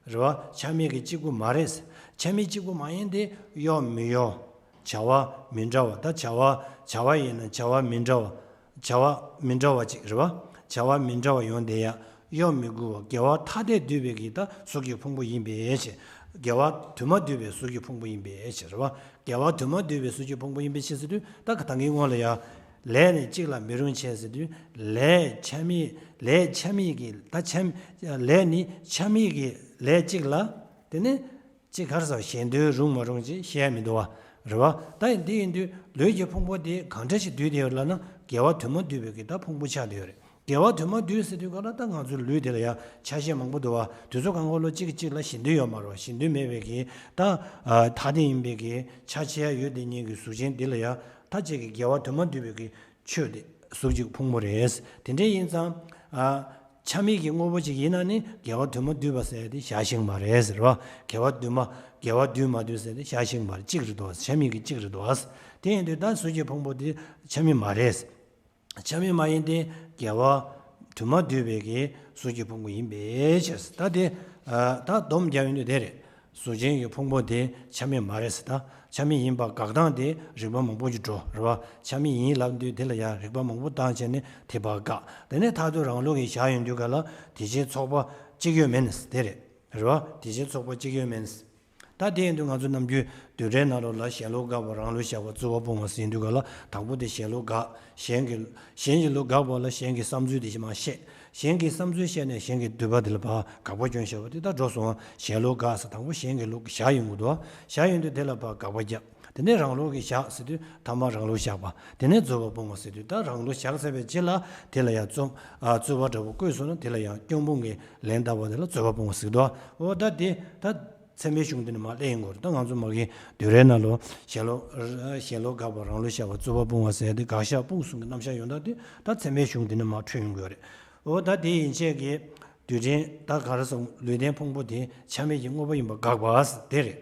རེད་བ། ཆ་མེད་ཀྱི་གཅིག་པུ་མ་རེད། ཆ་མེད་གཅིག་པུ་མ་ཡིན་ཏེ་གཡོ་མི་གཡོ། བྱ་བ་མི་འདྲ་བ་ད་བྱ་བ་བྱ་བ་ཡིན་ན་བྱ་བ་མི་འདྲ་བ། བྱ་བ་མི་འདྲ་བ་ཅིག་རེད་བ། བྱ་བ་མི་འདྲ་བ་ཡོང་བསྡད་ཡ། གཡོ་མི་དགོས་པ་དགེ་བ་ཐ་དད་འདུས་པའི་གི་ད་གཟུགས་ཀྱི་ཕུང་པོ་ཡིན་པའི་ཕྱིར། དགེ་བ་དུ་མ་འདུས་པའི་གཟུགས་ཀྱི་ཕུང་པོ་ཡིན་པའི་ཕྱིར་རེད་བ། དགེ་བ་དུ་མ་འདུས་པའི་གཟུགས་ཀྱི་ཕུང་པོ་ཡིན་པའི་ཕྱིར་ཟེར་དུས་ད་ག་ད་གིན་སྔོན་ལ་ཡ། ལས་ནི་གཅིག་ལ་མི་རུང་བྱས་ཟེར་དུས་ལས་ཆ་མེད་ལས་ཆ་མེད་ཀྱི་ད་ཆ་ལས་ནི་ཆ་མེད་ཀྱི་ལས་གཅིག་ལ། དེ་ནི་གཅིག་གར་ཟ་གཞན་དོན་རུང་མ་རུང་ཅེས་བཤད་མི་འདུག་བ། རེད་བ། ད་ཡིན་འདི་ཡིན་དུས་ལུས་ཀྱི་ཕུང་པོ་དེ་གང་འདྲ་ཞིག་འདུས་དེ་ཡོད་ལབ་ན་དགེ་བ་དུ་མ་འདུས་པའི་གི་ད་ཕུང་པོ་ཆགས་དེ་ཡོད་རེད། དགེ་བ་དུ་མ་འདུས་ཟེར་དུས་ག་ལ་ད་ང་ཚོའི་ལུས་དེ་ལ་ཡ་ཆ་ཤས་མང་པོ་འདུག་བ། དུས་ཚོད་གང་ག་ལོ་གཅིག་གིས་གཅིག་ལ་ཞེན་འདུན་ཡོད་མ་རེད་བ། ཞེན་འདུན་མེད་པའི་གི་ད་ཐ་དད་ཡིན་པའི་གི་ཆ་ཆེ་ཡ་ཡོད་དེ་ཉིད་ཀྱི་གཟུགས་ཅན་འདི་ལ་ཡ་ད་ཅིག་གི་དགེ་བ་དུ་མ་འདུས་པའི་གི་ཆོས་དེ་གཟུགས་ཀྱི་ཕུང་པོ་རེད། དེ་འདྲ་ཡིན་ཙང་ཨ། ཆ་མེད་ཀྱི་དངོས་པོ་ཅིག་ཡིན་ན་ནི་དགེ་བ་དུ་མ་འདུས་པ་ཟེར་ཏེ་བཞག་ཤེས་མ་རེད་ཟེར་བ། དགེ་བ་དུ་མ་དགེ་བ་འདུས་མ་འདུས་ཟེར་ཏེ་བཞག་ཤེས་མ་རེད། གཅིག་རེད་དོ། ཆ་མེད་ཀྱི་གཅིག་རེད་དོ། དེ་ཡིན་དུས་ད་གཟུགས་ཀྱི་ཕུང་པོ་དེ་ཆ་མེད་མ་རེད། ཆ་མེད་མ་ཡིན་ཏེ་དགེ་བ་དུ་མ་འདུས་པའི་གི་གཟུགས་ཀྱི་ཕུང་པོ་ཡིན་པའི་ཕྱིར། ད་དེ་ད་སྡོམ་རྒྱག་ཡོང་དུས་དེ་རེད། གཟུགས་ཅན་གྱི་ཕུང་པོ་དེ་ཆ་མེད་མ་རེད་ཟེར། ད་ཆ་མེད་ཡིན་པ་དགག་སྟངས་དེ་རིགས་པ་མང་པོ་ཅིག་འགྲོ་རེད་བ། ཆ་མེད་ཡིན་ལབ་དུས་དེ་ལ་ཡང་རིགས་པ་མང་པོ་བཏང་བྱས་ནས་དེ་ཕར་དགག་དེ་ནས་མཐར་ཐུག་རང་ལུགས་ཀྱི་བཞག་ཡོང་དུས་ག་ལ་དེ་བཞིན་ཚོགས་པ་གཅིག་ཡོད་མིན་ཟེར་དེ་རེད། རེད་བ། དེ་བཞིན་ཚོགས་པ་གཅིག་ཡོད་མིན་ཟེར། ད་དེ་ཡིན་དུས་ང་ཚོ་ནམ་རྒྱུན་རྡུལ་ཕྲན་ནང་ལོགས་ལ་གཞན་ལུགས་དགག་པ་རང་ལུགས་བཞག་པ་རྩོད་པ་སྤོང་བ་ཟེར་དུས་ག་ལ་དང་པོ་དེ་གཞན་ལུགས་དགག་གཞན་གྱི་གཞན་གྱི་ལུགས་དགག་པ་ལ་གཞན་གྱི་བསམ་ཚུལ་དེ་ཞིག་མ་བཤད། གཞན་གྱི་བསམ་ཚུལ་བཤད་ནས་གཞན་གྱི་འདོད་པ་དེ་ལ་ཕར་དགག་པ་སྐྱོན་བཞག་པ་དེ་ད་འགྲོ་སོང་བ། གཞན་ལུགས་དགག་ཟེར་དང་པོ་གཞན་གྱི་ལུགས་བཞག་ཡོང་གི་འདུག་བ། བཞག་ཡོང་དུས་དེ་ལ་ཕར་དགག་པ་རྒྱག་དེ་ནས་རང་ལུགས་ཀྱི་བཞག་ཟེར་དུས་ཐ་མ་རང་ལུགས་བཞག་པ། དེ་ནས་རྩོད་པ་སྤོང་བ་ཟེར་དུས་ད་རང་ལུགས་བཞག་ཚར་བའི་རྗེས་ལ་དེ་ལ་ཡང་རྩོད་ཨ་རྩོད་པ་འདྲ་པོ་བཀོད་སོང་ན་དེ་ལ་ཡང་སྐྱོན་སྤོང་གི་ལན་བཏབ་པ་དེ་ལ་རྩོད་པ་སྤོང་བ་ཟེར་གི་འདུག་འོ་ད་དེ་ད་ཚད་མའི་གཞུང་དེ་ནས་མར་སླེབས་ཡོང་གི་རེད། ད་ང་ཚོ་མ་གི་རྡུལ་ཕྲན་ནང་ལོགས་གཞན་ལུགས་གཞན་ལུགས་དགག་པ་རང་ལུགས་བཞག་པ་རྩོད་པ་སྤོང་བ་ཟེར་ཏེ་དགག་བཞག་སྤོང་གསུམ་གྱི་རྣམ་གཞག་ཡོང་སྟངས་དེ་ད་ཚད་མའི་གཞུང་དེ་ནས་མར་འཕྲོས་ཡོང་གི་ཡོད་རེད། འོ་ད་དེ་ཡན་ཆད་ཀྱི་རྡུལ་ཕྲན་ད་ག་རེ་ཟེར། ལུས་རྟེན་ཕུང་པོ་དེ་ཆ་མེད་ཀྱི་དངོས་པོ་ཡིན་པ་དགག་པ་དེ་རེད།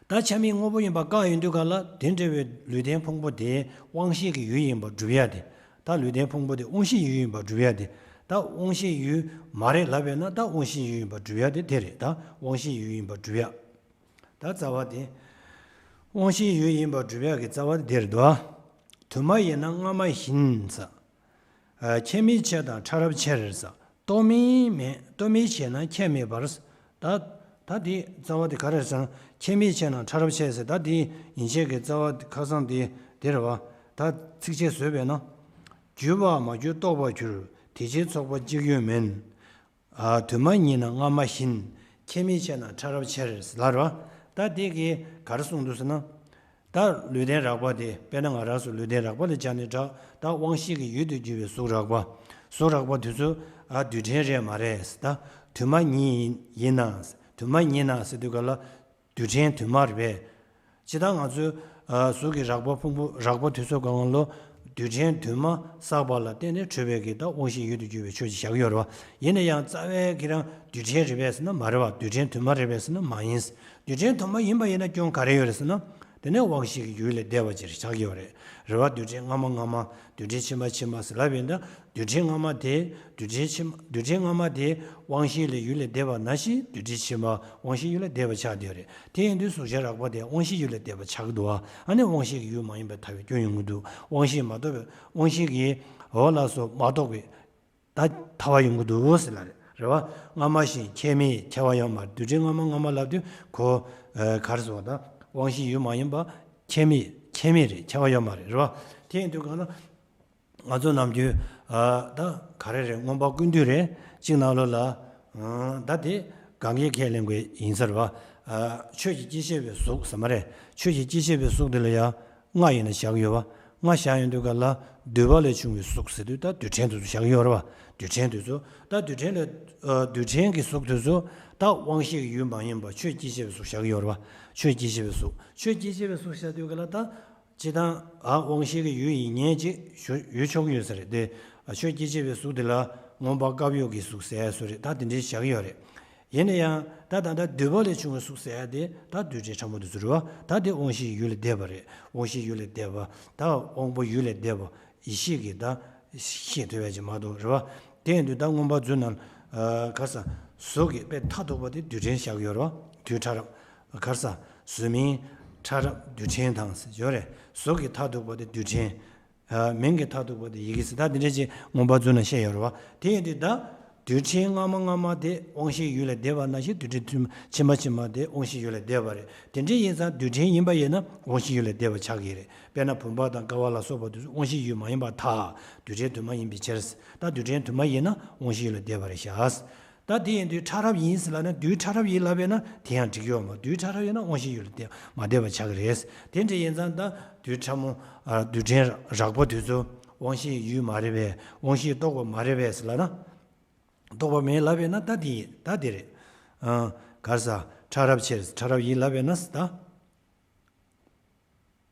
ད་ཆ་མེད་དངོས་པོ་ཡིན་པ་བཀག་ཡོང་དུས་ག་ལ་དེ་འདྲ་བའི་ལུས་རྟེན་ཕུང་པོ་དེ་དབང་ཤེས་ཀྱི་ཡུལ་ཡིན་པར་སྒྲུབ་ཡ་དེ། ད་ལུས་རྟེན་ཕུང་པོ་དེ་དབང་ཤེས་ཡུལ་ཡིན་པར་སྒྲུབ་ཡ་དེ། ད་དབང་ཤེས་ཡུལ་མ་རེད་ལབ་པས་ན་ད་དབང་ཤེས་ཡུལ་ཡིན་པར་སྒྲུབ་ཡ་དེ་དེ་རེད། ད་དབང་ཤེས་ཡུལ་ཡིན་པར་སྒྲུབ་ཡ། ད་རྩ་བ་དེ། དབང་ཤེས་ཡུལ་ཡིན་པར་སྒྲུབ་ཡ་གི་རྩ་བ་དེ་དེ་རེད་དོ། དུ་མ་ཡིན་ན་སྔ་མ་བཞིན་ཟེར། ཁྱད་མིན་ཆེ་དང་ཕྲ་རབ་ཆེར་ཟེར། རྟོག་མིན་མེད། རྟོག་མིན་ཆེ་ན་ཁྱད་མེད་པར། ད་ད་འདི་རྩ་བ་འདི་ག་རེ་ཟེར་ན། ཁྱད་མིན་ཆེ་ན་ཕྲ་རབ་ཆེ་ཟེར། ད་འདི་ཡན་ཆད་ཀྱི་རྩ་བ་ཁ་སང་འདི་འདི་རེད་བ། ད་ཚིགས་བཅད་བཟོས་པས་ན། བསྒྱུར་བར་མ་གྱུར་རྟོགས་པར་གྱུར། དེ་ཕྱིར་ཚོགས་པ་གཅིག་ཡོད་མིན། དུ་མ་ཉིད་ན་སྔ་མ་བཞིན། ཁྱད་མིན་ཆེ་ན་ཕྲ་རབ་ཆེར་ལབ་རེད་བ། ད་འདི་གིས་ག་རེ་གསུངས་འདུག་ཟེར་ན། ད་ལུས་རྟེན་རགས་པ་དེ་དཔེར་ན་ང་རང་ཚོ་ལུས་རྟེན་རགས་པ་ལ་སྦྱར་ནས་འདྲ། ད་དབང་ཤེས་ཀྱི་ཡུལ་དུ་གྱུར་པའི་གཟུགས་རགས་པ། གཟུགས་རགས་པ་དེ་ཚོ་ཨ་རྡུལ་ཕྲན་རེད་མ་རེད། ད་དུ་མ་ཉིད་ཡིན་ན། དུ་མ་ཉིད་ན་ཟེར་དུས་ག་ལ་རྡུལ་ཕྲན་དུ་མ་རེད་པས། ཇི་ལྟར་ང་ཚོའི་ཨ་གཟུགས་ཀྱི་རགས་པ་ཕུང་པོ་རགས་པ་དེ་ཚོ་གང་ལོ་རྡུལ་ཕྲན་དུ་མ་བསགས་པ་ལ་བརྟེན་ནས་འཕྲོས་པའི་གི་ད་དབང་ཤེས་ཡུལ་དུ་གྱུར་པའི་ཆོས་ཅིག་བཞག་གི་ཡོད་རེད་བ། ཡིན་ན་ཡང་རྩ་བའི་གི་རང་རྡུལ་ཕྲན་རེད་པས་ཟེར་ན་མ་རེད་བ། རྡུལ་ཕྲན་དུ་མ་རེད་པས་ཟེར་ན་མ་ཡིན། རྡུལ་ཕྲན་དུ་མ་ཡིན་པ་ཡིན་ན་སྐྱོན་ག་རེ་ཡོད་རེད་ཟེར་ན། དེ་ནས་དབང་ཤེས་ཀྱི་ཡུལ་ལས་འདས་པ་ཅིག་ཆགས་ཀྱི་ཡོད་རེད། རེད་བ། རྡུལ་ཕྲན་སྔ་མ་སྔ་མ། རྡུལ་ཕྲན་ཕྱི་མ་ཕྱི་མ་ཟེར་ལབ་པ་ཡིན་ན། རྡུལ་ཕྲན་སྔ་མ་དེ། རྡུལ་ཕྲན་ཕྱི་མ། རྡུལ་ཕྲན་སྔ་མ་དེ་དབང་ཤེས་ལས་ཡུལ་ལས་འདས་པ་ནང་བཞིན། རྡུལ་ཕྲན་ཕྱི་མ་དབང་ཤེས་ཡུལ་ལས་འདས་པ་ཆགས་བསྡད་ཡོད་རེད། དེ་ཡིན་དུས་གཟུགས་ཅན་རགས་པ་དེ་དབང་ཤེས་ཡུལ་ལས་འདས་པ་ཆགས་ཀྱི་འདུག་བ། ཨ་ནི་དབང་ཤེས་ཀྱི་ཡུལ་མ་ཡིན་པར་ཐལ་བའི་སྐྱོན་ཡོང་གི་འདུག། དབང་ཤེས་མ་གཏོགས་པའི། དབང་ཤེས་ཀྱི། འོ་ལགས་སོ། མ་གཏོགས་པའི། ད་ཐལ་བ་ཡོང་གི་འདུག་ཟེར་ལབ་རེད། རེད་བ། སྔ་མ་བཞིན་ཁྱད་མེད། ཁྱད་པར་ཡོད་མ་རེད། རྡུལ་ཕྲན་སྔ་མ་སྔ་མ་ལབ་དུས་ཁོ། ཨ། ག་རེ་ཟེར་བ་དང་། དབང་ཤེས་ཡུལ་མ་ཡིན་པ། ཁྱད་མེད། ཁྱད་མེད་རེད། ཁྱད་པར་ཡོད་མ་རེད། རེད་བ། དེ་ཡིན་དུས་གང་ལ། ང་ཚོ་ནམ་རྒྱུན། ཨ། ད་ག་རེ་རེད། མངོན་པ་ཀུན་བཏུས་རེད། གཅིག་ནང་ལོགས་ལ། ཨ། ད་དེ་གང་གི་ཁས་ལེན་དགོས་ཡིན་ཟེར་བ། ཨ། ཆོས་ཀྱི་སྐྱེ་མཆེད་པའི་གཟུགས་ཟེར་མ་རེད། ཆོས་ཀྱི་སྐྱེ་མཆེད་པའི་གཟུགས་དེ་ལ་ཡང་ལྔ་ཡིན་ན་བཞག་ཡོད་བ། ལྔ་བཞག་ཡོང་དུས་ག་ལ། འདུས་པ་ལས་བྱུང་བའི་གཟུགས་ཟེར་དུས་ད་རྡུལ་ཕྲན་དེ་ཚོ་བཞག་ཡོད་རེད་བ། རྡུལ་ཕྲན་དེ་ཚོ། ད་རྡུལ་ཕྲན་ལས། ཨ། རྡུལ་ཕྲན་གྱི་གཟུགས་དེ་ཚོ། ད་དབང་ཤེས་ཀྱི་ཡུལ་མ་ཡིན་པ་ཆོས་སྐྱེ་མཆེད་པའི་གཟུགས་བཞག་ཡོད་རེད་བ། ཆོས་སྐྱེ་མཆེད་པའི་གཟུགས། ཆོས་སྐྱེ་མཆེད་པའི་གཟུགས་བཞག་དུས་ག་ལ་ད། སྤྱིར་བཏང་། ཨ། དབང་ཤེས་ཀྱི་ཡུལ་ཡིན་མཁན་ཅིག་ཞུ། ཡོད་ཆོག་གི་ཡོད་ས་རེད་དེ། ཨ། ཆོས་སྐྱེ་མཆེད་པའི་གཟུགས་དེ་ལ་མངོན་པ་སྐབས་ཡོད་ཀྱི་གཟུགས་ཟེར་ཡ་བཟོ་རེད། ད་དེ་འདྲའི་བཞག་གི་ཡོད་རེད། ཡིན་ན་ཡང་ད་ད་ལྟ་འདུས་པ་ལས་བྱུང་བའི་གཟུགས་ཟེར་ཡ་དེ་ད་རྡུལ་ཕྲན་ཕྲ་མོ་དེ་ཚོ་རེད་བ། ད་དེ་དབང་ཤེས་ཡུལ་ལས་འདས་པ་རེད། དབང་ཤེས་ཡུལ་ལས་འདས་པ། ད་དབང་པོ་ཡུལ་ལས་འདས་པ། ཡེ་ཤེས་ཀྱི་ད་ཤེས་ཐུབ་ཡ་ཅིག་མ་གཏོགས་རེད་བ། དེ་ཡིན་དུས་ད་མངོན་པ་མཛོད་ནང་། ཨ། ག་རེ་ཟ། གཟུགས་ཀྱི་དཔེ་མཐའ་ཐུག་པ་དེ་རྡུལ་ཕྲན་བཞག་ཡོད་རེད་བ། རྡུལ་ཕྲ་རབ། ག་རེ་ཟ། གཟུགས་མིང་ཕྲ་རབ་རྡུལ་ཕྲན་དང་ཟེར་ཡོད་རེད། གཟུགས་ཀྱི་མཐའ་ཐུག་པ་དེ་རྡུལ་ཕྲན། ཨ། མིང་གི་མཐའ་ཐུག་པ་དེ་ཡི་གེ་ཟེར། ད་འདི་འདྲ་ཅིག་མངོན་པ་མཛོད་ནང་བཤད་ཡོད་རེད་བ། དེ་ཡིན་དུས་ད། རྡུལ་ཕྲན་སྔ་མ་སྔ་མ་དེ་དབང་ཤེས་ཡུལ་ལས་འདས་པ་ནང་བཞིན། རྡུལ་ཕྲན་ཕྱི་མ་ཕྱི་མ་དེ་དབང་ཤེས་ཡུལ་ལས་འདས་པ་རེད། དེ་འདྲ་ཡིན་ཙང་རྡུལ་ཕྲན་ཡིན་པ་ཡིན་ན་དབང་ཤེས་ཡུལ་ལས་འདས་པ་ཆགས་ཀྱི་རེད། དཔེར་ན་བུམ་པ་དང་ཀ་བ་ལ་སོགས་པ་དེ་ཚོ་དབང་ཤེས་ཡུལ་མ་ཡིན་པར་ཐལ། རྡུལ་ཕྲན་དུ་མ་ཡིན་པའི་ཕྱིར། ད་རྡུལ་ཕྲན་དུ་མ་ཡིན་ན་དབང་ཤེས་ཡུལ་ལས་འདས་པ་རེད་ཤག། ད་དེ་ཡིན་དུས་ཕྲ་རབ་ཡིན་ཟེར་ལབ་ན། རྡུལ་ཕྲ་རབ་ཡིན་ལབ་པས་ན་དེ་ཡང་འགྲིག་ཡོད་མ། རྡུལ་ཕྲ་རབ་ཡིན་ན་དབང་ཤེས་ཡུལ་ལས་འདས། མ་འདས་པ་ཆགས་ཀྱི་རེད། དེ་འདྲ་ཡིན་ཙང་ད་རྡུལ་ཕྲ་མོ། ཨ། རྡུལ་ཕྲན་རགས་པ་དེ་ཚོ་དབང་ཤེས་ཡུལ་མ་རེད་པས། དབང་ཤེས་རྟོག་པ་མ་རེད་པས་ཟེར་ལབ་ན། རྟོག་པ་མེད་ལབ་པས་ན་ད་དེ་ཡིན། ད་དེ་རེད། ཨ། ག་རེ་ཟ། ཕྲ་རབ་ཕྱིར། ཕྲ་རབ་ཡིན་ལབ་པས་ན་ད།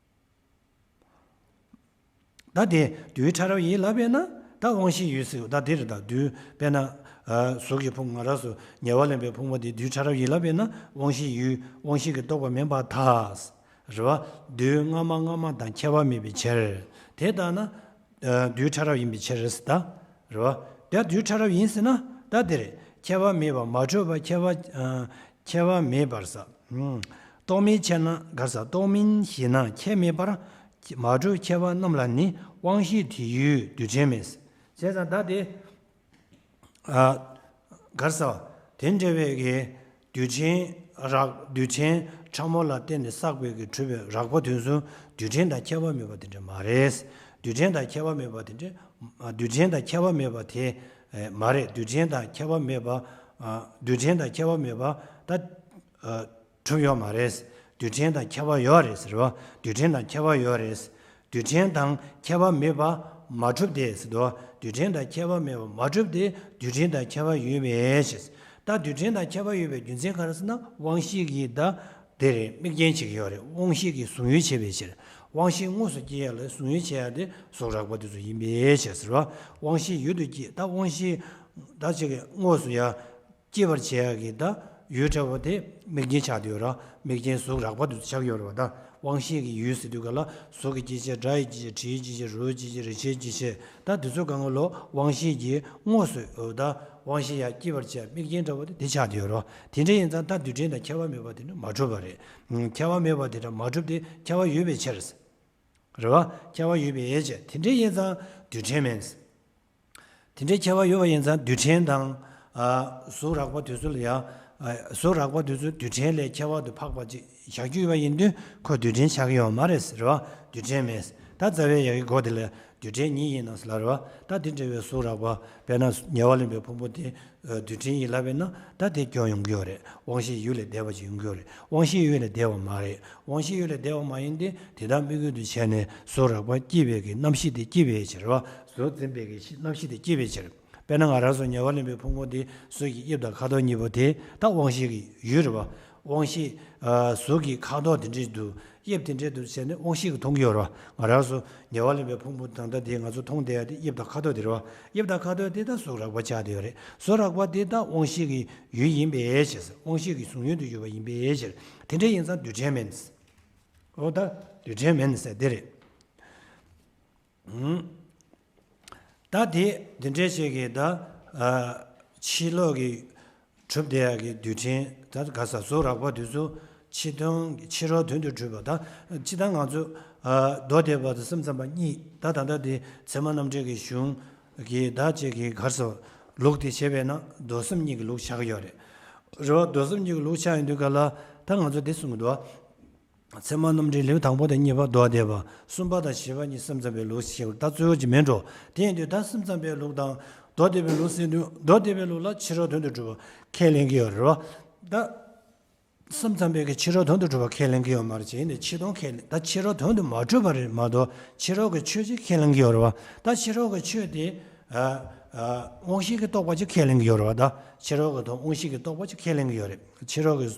ད་དེ་རྡུལ་ཕྲ་རབ་ཡིན་ལབ་པས་ན་ད་དབང་ཤེས་ཡུལ་ཟེར། ད་དེ་རེད། ད་རྡུལ་དཔེར་ན། ཨ། གཟུགས་ཀྱི་ཕུང་། ང་རང་ཚོ་ཉེ་བར་ལེན་པའི་ཕུང་པོ་དེ་རྡུལ་ཕྲ་རབ་ཡིན་ལབ་པས་ན་དབང་ཤེས་ཡུལ། དབང་ཤེས་ཀྱི་རྟོག་པ་མིན་པར་ཐལ། རེད་བ། རྡུལ་སྔ་མ་སྔ་མ་དང་ཁྱད་པར་མེད་པའི་ཕྱིར། དེ་ལྟར་ན། ཨ། རྡུལ་ཕྲ་རབ་ཡིན་པའི་ཕྱིར་ཟེར་ད། རེད་བ། དེ་རྡུལ་ཕྲ་རབ་ཡིན་ཟེར་ན་ད་དེ་རེད། ཁྱད་པར་མེད་པ། མ་གྲུབ་པ། ཁྱད་པར། ཨ། ཁྱད་པར་མེད་པར་ཟེར། ཨུམ། རྟོག་མིན་ཕྱིར་ན། ག་རེ་ཟ། རྟོག་མིན་ཞེ་ན་ཁྱད་མེད་པར། མ་གྲུབ་ཁྱད་པར་རྣམས་ལ་ནི། དབང་ཤེས་དེ་ཡུལ་རྡུལ་ཕྲན་མེད། བྱས་ཙང་ད་དེ། ཨ། ག་རེ་ཟ། དེ་འདྲ་བའི་གི་རྡུལ་ཕྲན་རགས། རྡུལ་ཕྲན་ཕྲ་མོ་ལ་བརྟེན་ནས་བསགས་པའི་གི་གྲུབ་པའི་རགས་པ་དེ་ཚོ་རྡུལ་ཕྲན་དང་ཁྱད་པར་མེད་པ་དེ་འདྲ་མ་རེད། རྡུལ་ཕྲན་དང་ཁྱད་པར་མེད་པ་དེ་འདྲ། ཨ། རྡུལ་ཕྲན་དང་ཁྱད་པར་མེད་པ་དེ། ཨེ། མ་རེད། རྡུལ་ཕྲན་དང་ཁྱད་པར་མེད་པ། ཨ། རྡུལ་ཕྲན་དང་ཁྱད་པར་མེད་པ་ད། ཨ། གྲུབ་ཡོད་མ་རེད། རྡུལ་ཕྲན་དང་ཁྱད་པར་ཡོད་རེད་ཟེར་བ། རྡུལ་ཕྲན་དང་ཁྱད་པར་ཡོད་རེད། རྡུལ་ཕྲན་དང་ཁྱད་པར་མེད་པ་མ་གྲུབ་སྟེ་ཟེར་དུས། རྡུལ་ཕྲན་དང་ཁྱད་པར་མེད་པ་མ་གྲུབ་སྟེ་རྡུལ་ཕྲན་དང་ཁྱད་པར་ཡོད་པའི་ཕྱིར། ད་རྡུལ་ཕྲན་དང་ཁྱད་པར་ཡོད་པའི་རྒྱུ་མཚན་ག་རེ་ཟེར་ན། དབང་ཤེས་ཀྱིས་ད་དེ་རེད། དམིགས་རྐྱེན་བྱེད་ཀྱི་ཡོད་རེད། དབང་ཤེས་ཀྱིས་གཟུང་ཡུལ་བྱེད་པའི་ཕྱིར། དབང་ཤེས་དངོས་སུ་སྐྱེ་ཡ་ལ་གཟུང་ཡུལ་བྱེད་ཡ་དེ་གཟུགས་རགས་པ་དེ་ཚོ་ཡིན་པའི་ཕྱིར་ཟེར་བ། དབང་ཤེས་ཡུལ་དུ་སྐྱེ། ད་དབང་ཤེས་ད་ཅིག་གི་དངོས་སུ་ཡ། སྐྱེ་བར་བྱེད་ཡག་གི་ད་ཡུལ་འདྲ་བོ་དེ་དམིགས་རྐྱེན་ཆགས་བསྡད་ཡོད་ར། དམིགས་རྐྱེན་གཟུགས་རགས་པ་དེ་ཚོ་ཆགས་ཡོད་རེད་བ། ད་དབང་ཤེས་ཀྱི་ཡུལ་ཟེར་དུས་ག་ལ་གཟུགས་ཀྱི་སྐྱེ་མཆེད། སྒྲ་ཡི་སྐྱེ་མཆེད། དྲི་ཡི་སྐྱེ་མཆེད། རོ་ཡི་སྐྱེ་མཆེད། རེག་བྱའི་སྐྱེ་མཆེད། ད་དེ་ཚོ་གང་ག་ལོ་དབང་ཤེས་ཀྱིས་དངོས་སུ། འོ། ད་དབང་ཤེས་ཡ་སྐྱེ་བར་བྱེད་ཡག་དམིགས་རྐྱེན་འདྲ་བོ་དེ་དེ་ཆགས་བསྡད་ཡོད་རེད་བ། དེ་འདྲ་ཡིན་ཙང་ད་རྡུལ་ཕྲན་དང་ཁྱད་པར་མེད་པ་དེ་འདྲ་མ་གྲུབ་པ་རེད། ཁྱད་པར་མེད་པ་དེ་འདྲ་མ་གྲུབ་སྟེ་ཁྱད་པར་ཡོད་པའི་ཕྱིར། རེད་བ། ཁྱད་པར་ཡོད་པའི་ཕྱིར། དེ་འདྲ་ཡིན་ཙང་རྡུལ་ཕྲན་མིན། དེ་འདྲའི་ཁྱད་པར་ཡོད་པ་ཡིན་ཙང་རྡུལ་ཕྲན་དང་། ཨ། གཟུགས་རགས་པ་དེ་ཚོ་ལ་ཡང་། ཨ། གཟུགས་རགས་པ་དེ་ཚོ་རྡུལ་ཕྲན་ལས་ཁྱད་པར་དུ་འཕགས་པ་ཅིག་བཞག་རྒྱུ་ཡོད་པ་ཡིན་དུས་ཁོ་རྡུལ་ཕྲན་ཆགས་ཀྱི་ཡོད་མ་རེད་ཟེར་བ། རྡུལ་ཕྲན་མེད། ད་རྩ་བའི་ཡ་གི་སྒོ་དེ་ལ་རྡུལ་ཕྲན་ཉིད་ཡིན་ནོ་ཟེར་ལབ་རེད་བ། ད་དེ་འདྲ་བའི་གཟུགས་རགས་པ། དཔེར་ན་ཉེ་བར་ལེན་པའི་ཕུང་པོ་དེ། ཨ། རྡུལ་ཕྲན་ཡིན་ལབ་པས་ན་ད་དེ་སྐྱོན་ཡོང་གི་ཡོད་རེད། དབང་ཤེས་ཡུལ་ལས་འདས་པ་ཅིག་ཡོང་གི་ཡོད་རེད། དབང་ཤེས་ཡུལ་ལས་འདས་པ་མ་རེད། དབང་ཤེས་ཡུལ་ལས་འདས་པ་མ་ཡིན་ཏེ། དེ་དག་དམིགས་ཡུལ་དུ་བྱས་ནས་གཟུགས་རགས་པ་སྐྱེས་པའི་གི་རྣམ་ཤེས་དེ་སྐྱེས་པའི་ཕྱིར་བ། གཟུགས་འཛིན་པའི་གི་རྣམ་ཤེས་དེ་སྐྱེས་པའི་ཕྱིར། དཔེར་ན་ང་རང་ཚོ་ཉེ་བར་ལེན་པའི་ཕུང་པོ་དེ་གཟུགས་ཀྱི་དབྱིབས་དང་ཁ་དོག་གཉིས་པོ་དེ་ད་དབང་ཤེས་ཀྱི་ཡུལ་རེད་བ། དབང་ཤེས། ཨ། གཟུགས་ཀྱི་ཁ་དོག་དེ་འདྲའི་དུ། དབྱིབས་དེ་འདྲའི་དུ་བྱས་ནས་དབང་ཤེས་ཀྱིས་མཐོང་གི་ཡོད་རེད་བ། ང་རང་ཚོ་ཉེ་བར་ལེན་པའི་ཕུང་པོ་ད་ལྟ་དེ་ང་ཚོ་མཐོང་བསྡད་ཡ་དེ་དབྱིབས་དང་ཁ་དོག་དེ་རེད་བ། དབྱིབས་དང་ཁ་དོག་དེ་ད་གཟུགས་རགས་པ་ཆགས་བསྡད་ཡོད་རེད། གཟུགས་རགས་པ་དེ་ད་དབང་ཤེས་ཀྱི་ཡུལ་ཡིན་པའི་ཕྱིར། དབང་ཤེས་ཀྱི་གཟུང་ཡུལ་དུ་གྱུར་པ་ཡིན་པའི་ཕྱིར། དེ་འདྲ་ཡིན་ཙང་རྡུལ་ཕྲན་མིན། འོ་ད་རྡུལ་ཕྲན་མིན་ཟེར་དེ་རེད། ད་དེ་དེ་འདྲའི་ཞིག་གིས་ད་ཕྱི་ལོགས་ཀྱི་གྲུབ་བསྡད་ཡག་གི་རྡུལ་ཕྲན་ད་ག་ས་གཟུགས་རགས་པ་དེ་ཚོ་ཕྱི་དོན་ཕྱི་རོལ་དོན་དུ་གྲུབ་པ་ད་སྤྱིར་བཏང་ང་ཚོ་མདོ་སྡེ་པ་དང་སེམས་ཙམ་པ་གཉིས་ད་ད་ལྟ་དེ་ཚད་མ་རྣམ་འགྲེལ་གྱི་གཞུང་གི་ད་ཅིག་གི་ག་རེ་ཟེར་ལུགས་དེ་བྱས་པས་ན་མདོ་སེམས་གཉིས་ཀྱི་ལུགས་ཆགས་ཀྱི་ཡོད་རེད། རེད་བ། མདོ་སེམས་གཉིས་ཀྱི་ལུགས་ཆགས་ཡོང་དུས་ག་ལ་ད་ང་ཚོ་དེ་གསུང་གི་འདུག་བ། ཚད་མ་རྣམ་འགྲེལ་ལེའུ་དང་པོ་དང་གཉིས་པ་མདོ་སྡེ་པ། གསུམ་པ་དང་བཞི་པ་གཉིས་སེམས་ཙམ་པའི་ལུགས་ཞེས་པ་ད་གཙོ་བོ་ཅིག་མིན་འགྲོ། དེ་ཡིན་དུས་ད་སེམས་ཙམ་པའི་ལུགས་དང་མདོ་སྡེ་པའི་ལུགས་ཟེར་དུས་མདོ་སྡེ་པའི་ལུགས་ལ་ཕྱི་རོལ་དོན་དུ་གྲུབ་པ་ཁས་ལེན་གྱི་ཡོད་རེད་བ། ད་སེམས་ཙམ་པའི་གི་ཕྱི་རོལ་དོན་དུ་གྲུབ་པ་ཁས་ལེན་གྱི་ཡོད་མ་རེད། བྱས་ནས་ཕྱི་དོན་ཁས་ལེན་ད་ཕྱི་རོལ་དོན་དུ་མ་གྲུབ་པ་རེད་མ་གཏོགས་ཕྱི་རོལ་གྱི་ཆོས་ཅིག་ཁས་ལེན་གྱི་ཡོད་རེད་བ། ད་ཕྱི་རོལ་གྱི་ཆོས་དེ་ཨ་ཨ་དབང་ཤེས་ཀྱི་རྟོག་པ་ཅིག་ཁས་ལེན་གྱི་ཡོད་རེད་བ། ད་ཕྱི་རོལ་གྱི་དོན་དབང་ཤེས་ཀྱི་རྟོག་པ་ཅིག་ཁས་ལེན་གྱི་ཡོད་རེད། ཕྱི་རོལ་གྱི་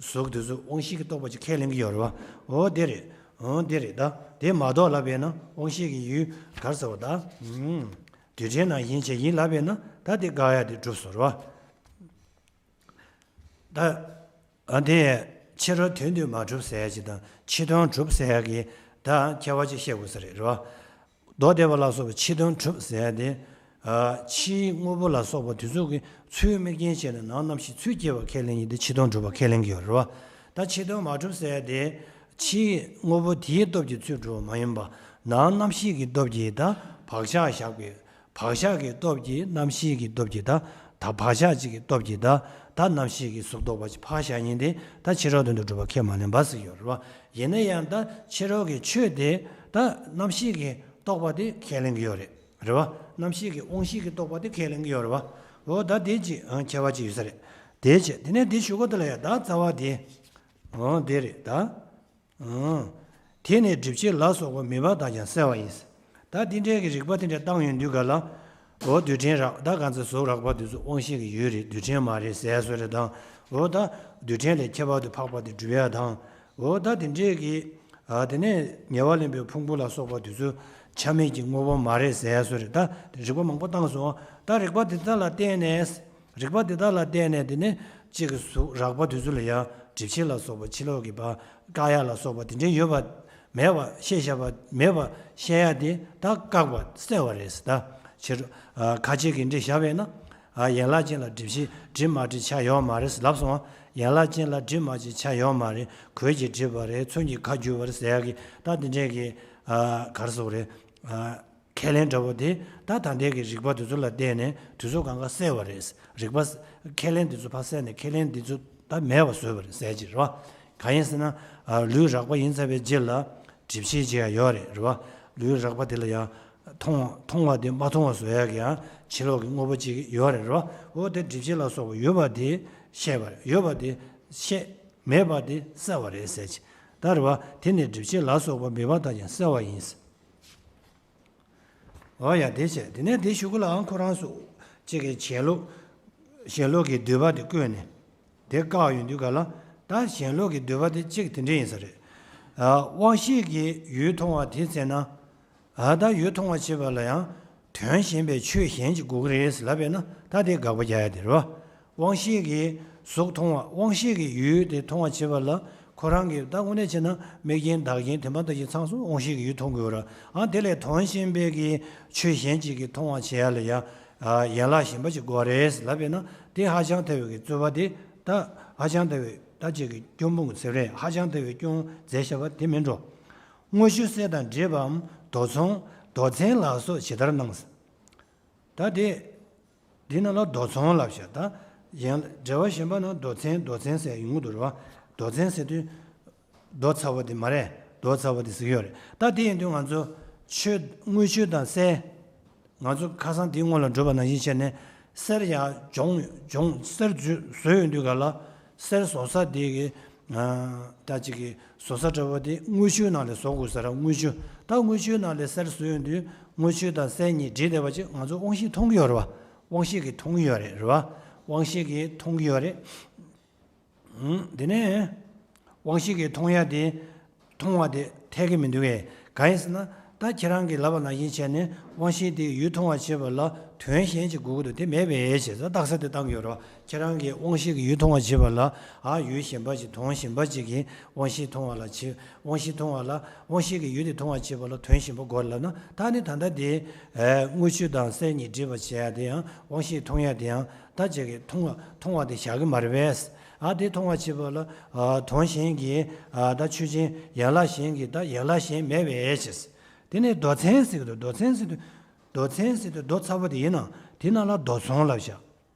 གཟུགས་དེ་ཚོ་དབང་ཤེས་ཀྱི་རྟོག་པ་ཅིག་ཁས་ལེན་གྱི་ཡོད་རེད་བ། འོ་དེ་རེད། འོ་དེ་རེད། ད་དེ་མ་གཏོགས་ལབ་པས་ན་དབང་ཤེས་ཀྱི་ཡུལ་ག་རེ་ཟེར་བ་ད་ཨུམ་རྡུལ་ཕྲན་ནང་ཡིན་བྱས་ཡིན་ལབ་པས་ན་ད་དེ་དགག་ཡ་དེ་གྲུབ་སོང་རེད་བ། ད་ཨ་དེ་ཕྱི་རོལ་དོན་དུ་མ་གྲུབ་ཟེར་ཡ་ཅིག་དང་ཕྱི་དོན་གྲུབ་ཟེར་ཡ་གི་ད་ཁྱད་པར་ཅིག་བཤད་དགོས་ས་རེད་རེད་བ། མདོ་སྡེ་པ་ལ་སོགས་པའི་ཕྱི་དོན་གྲུབ་ཟེར་ཡ་དེ་ཨ་ཕྱིའི་དངོས་པོ་ལ་སོགས་པ་དེ་ཚོ་གི་ཚུལ་དམིགས་རྐྱེན་བྱས་ནས་ནང་རྣམ་ཤེས་ཚུལ་སྐྱེ་བ་ཁས་ལེན་ཡིན་ཏེ་ཕྱི་དོན་གྲུབ་པ་ཁས་ལེན་གྱི་ཡོད་རེད་བ། ད་ཕྱི་དོན་མ་གྲུབ་ཟེར་ཡ་དེ་ཕྱིའི་དངོས་པོ་དེའི་སྟོབས་ཀྱིས་ཚུལ་གྲུབ་པ་མ་ཡིན་པ་ནང་རྣམ་ཤེས་ཀྱི་སྟོབས་ཀྱིས་ད་བག་ཆགས་བཞག་པའི་བག་ཆགས་ཀྱི་སྟོབས་ཀྱིས་རྣམ་ཤེས་ཀྱི་སྟོབས་ཀྱིས་ད་ད་བག་ཆགས་གཅིག་གི་སྟོབས་ཀྱིས་ད་ད་རྣམ་ཤེས་ཀྱི་གཟུགས་རྟོག་པ་ཅིག་ཕར་བཞག་ཉིན་དེ་ད་ཕྱི་རོལ་དོན་དུ་གྲུབ་པ་ཁས་མ་ལེན་པ་ཟེར་ཡོད་རེད་བ། ཡིན་ན་ཡང་ད་ཕྱི་རོལ་གྱི་ཆོས་དེ་ད་རྣམ་ཤེས་ཀྱི་རྟོག་པ་དེ་ཁས་ལེན་གྱི་ཡོད་རེད། རེད་བ། རྣམ་ཤེས་ཀྱི་དབང་ཤེས་ཀྱི་རྟོག་པ་དེ་ཁས་ལེན་གྱི་ཡོད་རེད་བ། འོ་ད་དེ་ཅིག་ཁྱད་པར་ཅིག་ཡོད་ས་རེད། དེ་བྱས་དེ་ནས་དེ་ཞུ་གོ་དེ་ལ་ཡང་ད་རྩ་བ་དེ་འོ་དེ་རེད་ད། ཨང་། དེ་ནི་སྒྲིབ་བྱེད་ལ་སོགས་པ་མེད་པ་དག་ཀྱང་གསལ་བ་ཡིན། ད་འདི་འདྲའི་གི་རིགས་པ་དེ་འདྲ་བཏང་ཡོང་དུས་ག་ལ། འོ་རྡུལ་ཕྲན་རགས་ད་གང་ཚེ་གཟུགས་རགས་པ་དེ་ཚོ་དབང་ཤེས་ཀྱི་ཡུལ་རེད། རྡུལ་ཕྲན་མ་རེད་ཟེར་བཟོ་རེད་དང་། འོ་ད་རྡུལ་ཕྲན་ལས་ཁྱད་པར་དུ་འཕགས་པ་དེ་སྒྲུབ་ཡ་དང་། འོ་ད་དེ་འདྲའི་གི། ཨ་དེ་ནས་ཉེ་བར་ལེན་པའི་ཕུང་པོ་ལ་སོགས་པ་དེ་ཚོ་ཆ་མེད་ཀྱི་དངོས་པོ་མ་རེད་ཟེར་བཟོ་རེད། ད་རིགས་པ་མང་པོ་བཏང་སོང་། ད་རིགས་པ་དེ་དག་ལ་བརྟེན་ནས། རིགས་པ་དེ་དག་ལ་བརྟེན་ནས་དེ་ནས་གཅིག་གི་གཟུགས་རགས་པ་དེ་ཚོ་ལ་ཡང་སྒྲིབ་བྱེད་ལ་སོགས་པ་ཕྱི་ལོགས་ཀྱི་བ་བཀག་ཡ་ལ་སོགས་པ་དེ་འདྲའི་ཡོད་པ་མེད་པ་ཤེས་བྱ་བ་མེད་པ་ཤེས་ཡ་དེ་ད་བཀག་པ་སེལ་བ་རེད་ཟེར། ད་ཕྱིར་ཁ་ཅིག་གིས་འདི་བཞག་པས་ན་ཡན་ལག་ཅན་ལ་སྒྲིབ་བྱེད་སྒྲིབ་མ་སྒྲིབ་ཆ་ཡོད་མ་རེད་ཟེར་ལབ་སོང་། ཡན་ལག་ཅན་ལ་སྒྲིབ་མ་སྒྲིབ་ཆ་ཡོད་མ་རེད། གོས་ཀྱིས་སྒྲིབ་པ་རེད། མཚོན་གྱིས་ཁ་བསྒྱུར་བ་རེད་ཟེར་ཡ་གི་ད་དེ་འདྲའི་གི་ག་རེ་ཟེར་དགོས་རེད། ཁས་ལེན་འདྲ་བོ་དེ་ད་ད་ལྟའི་གི་རིགས་པ་དེ་ཚོ་ལ་བརྟེན་ནས་དུས་ཚོད་གང་ག་གསལ་བ་རེད། རིགས་པ་ཁས་ལེན་དེ་ཚོ་ཕར་བསལ་ནས་ཁས་ལེན་དེ་ཚོ་ད་མེད་པ་བཟོས་པ་རེད་ཟེར་གྱི་རེད་བ། གང་ཡིན་ཟེར་ན་ལུས་རགས་པ་ཡིན་ཚར་བའི་རྗེས་ལ་སྒྲིབ་བྱེད་ཅིག་ཡང་ཡོད་རེད་རེད་བ། ལུས་རགས་པ་དེ་ལ་ཡང་མཐོང་མཐོང་བ་དེ་མ་མཐོང་བ་བཟོ་ཡག་གི་ཡང་ཕྱི་ལོགས་ཀྱི་དངོས་པོ་ཅིག་ཡོད་རེད་རེད་བ། འོ་དེ་སྒྲིབ་བྱེད་ལ་སོགས་པ་ཡོད་པ་དེ་ཤེས་པ་རེད། ཡོད་པ་དེ་ཤེས། མེད་པ་དེ་བསལ་བ་རེད་ཟེར་གྱི། ད་རེད་བ། དེ་ནི་སྒྲིབ་བྱེད་ལ་སོགས་པ་མེད་པ་དག་ཀྱང་བསལ་བ་ཡིན། འོ་ཡ་དེ་བྱས་དེ་ནས་དེ་ཞུ་གི་ལའང་ཁོ་རང་སུ་གཅིག་གི་གཞན་ལུགས་གཞན་ལུགས་ཀྱི་འདུས་པ་དེ་བཀོད་ནས་དེ་བཀག་ཡོང་དུས་ག་ལ་ད་གཞན་ལུགས་ཀྱི་འདུས་པ་དེ་གཅིག་དེ་འདྲ་ཡིན་ས་རེད། དབང་ཤེས་ཀྱི་ཡུལ་མཐོང་བ་དེ་ཚེ་ན་ད་ཡུལ་མཐོང་བ་བྱེད་པ་ལ་ཡང་དོན་གཞན་པའི་ཆོས་གཞན་གྱི་དགོས་ཀྱི་རེད་ལབ་པས་ན་ད་དེ་དགག་པ་རྒྱག་ཡ་དེ་རེད་བ། དབང་ཤེས་ཀྱིས་གཟུགས་མཐོང་བ་དབང་ཤེས་ཀྱི་ཡུལ་དེ་མཐོང་བ་བྱེད་པ་ལ་ཁོ་རང་གིས་ད་དངོས་གནས་བྱས་ན་དམིགས་རྐྱེན་བདག་རྐྱེན་དེ་མ་ལྟ་ཞིག་ཚང་སོང་དབང་ཤེས་ཀྱི་ཡུལ་མཐོང་དགོས་ར། ཨ་དེ་ལས་དོན་གཞན་པའི་གི་ཆོས་གཞན་གཅིག་གིས་མཐོང་བ་བྱེད་ཡ་ལ་ཡ་ཡན་ལག་གཞན་པ་ཅིག་དགོས་རེད་ལབ་པས་ན་དེ་ཧ་ཅང་ཐལ་བའི་གི་རྩོད་པ་དེ་ད་ཧ་ཅང་ཐལ་བའི་ད་ཅིག་གི་སྐྱོན་སྤོང་གི་ཚེ་རེད། ཧ་ཅང་ཐལ་བའི་སྐྱོན་རྫས་བཤད་པ་དེ་མིན་འགྲོ། དངོས་ཆོས་གསལ་དང་འདྲེས་པའམ་མདོ་མཚུངས་མདོ་མཚན་ལ་སོགས་ཇི་ལྟར་སྣང་། ད་དེ། འདི་ནང་ལ་མདོ་མཚུངས་ལབ་ཤག་ད་ཡང་འགྲེལ་བ་གཞན་པ་ནང་མདོ་མཚན་མདོ་མཚན་ཟེར་ཡོང་གི་འདུག་རེད་བ། མདོ་མཚན་ཟེར་དུས་མདོ་ཚ་བོ་དེ་མ་རེད། མདོ་ཚ་བོ་དེ་ཟེར་གྱི་ཡོད་རེད། ད་དེ་ཡིན་དུས་ང་ཚོ་ཆོས་དངོས་ཆོས་དང་གསལ། ང་ཚོ་ཁ་སང་དེའི་སྔོན་ལ་འགྲོ་བ་ནང་བཞིན་བྱས་ནས་གསེར་ཡང་སྦྱོང་སྦྱོང་གསེར་བཟོས་ཡོང་དུས་ག་ལ་གསེར་བཟོ་ས་དེ་གི་ད་ཅིག་གི་བཟོ་ས་འདྲ་བོ་དེ་དངུལ་ཆུའི་ནང་ལས་བཟོ་དགོས་ས་ར། དངུལ་ཆུ་ད་དངུལ་ཆུའི་ནང་ལས་གསེར་བཟོས་ཡོང་དུས་དངུལ་ཆུ་དང་གསེར་གཉིས་འདྲེས་བསྡད་པ་ཅིག་ང་ཚོ་དབང་ཤེས་མཐོང་གི་ཡོད་རེད་བ། དབང་ཤེས་ཀྱིས་མཐོང་གི་ཡོད་རེད་རེད་བ། དབང་ཤེས་ཀྱིས་མཐོང་གི་ཡོད་རེད། ཨུམ། དེ་ནས་དབང་ཤེས་ཀྱིས་མཐོང་ཡ་དེ་མཐོང་བ་དེ་འཐད་ཀྱི་མི་འདུག་གས། གང་ཡིན་ཟེར་ན་ ད་ཁྱེད་རང་གིས་ལབ་པ་ནང་བཞིན་བྱས་ནས་དབང་ཤེས་དེ་ཡུལ་མཐོང་བར་བྱེད་པ་ལ་དོན་གཞན་ཅིག་དགོས་ཀྱི་འདུག་དེ་མེད་པའི་ཕྱིར། རྟགས་གསལ་དེ་བཏང་གི་ཡོད་རེད་བ། ཁྱེད་རང་གིས་དབང་ཤེས་ཀྱིས་ཡུལ་མཐོང་བར་བྱེད་པ་ལ། ཨ། ཡུལ་གཞན་པ་ཅིག་དོན་གཞན་པ་ཅིག་གིས་དབང་ཤེས་མཐོང་བ་ལ་བྱེད། དབང་ཤེས་མཐོང་བ་ལ། དབང་ཤེས་ཀྱིས་ཡུལ་དེ་མཐོང་བར་བྱེད་པ་ལ་དོན་གཞན་པ་དགོས་ལབ་ན། ད་ནི་ད་ལྟ་དེ། ཨ། དངུལ་ཆུ་དང་གསེར་གཉིས་སྒྲིབ་པར་བྱེད་ཡ་དེ་ཡང་དབང་ཤེས་མཐོང་ཡ་དེ་ཡང་ད་ཅིག་གིས་མཐོང་བ་མཐོང་བ་དེ་བཞག་གི་མ་རེད་པས། ཨ། དེ་མཐོང་བར་བྱེད་པ་ལ། ཨ། དོན་གཞན་གྱི། ཨ། ད་ཆོས་ཅན། ཡན་ལག་གཞན་གྱི་ད་ཡན་ལག་གཞན་མེད་པའི་ཕྱིར། དེ་ནས་མདོ་མཚན་ཟེར་གྱི་འདུག་མདོ་མཚན་ཟེར་དུས། མདོ་མཚན་ཟེར་དུས་མདོ་ཚ་པོ་དེ་ཡིན་ན་དེ་ནང་ལ་མདོ་མཚུངས་ལབ་བཞག་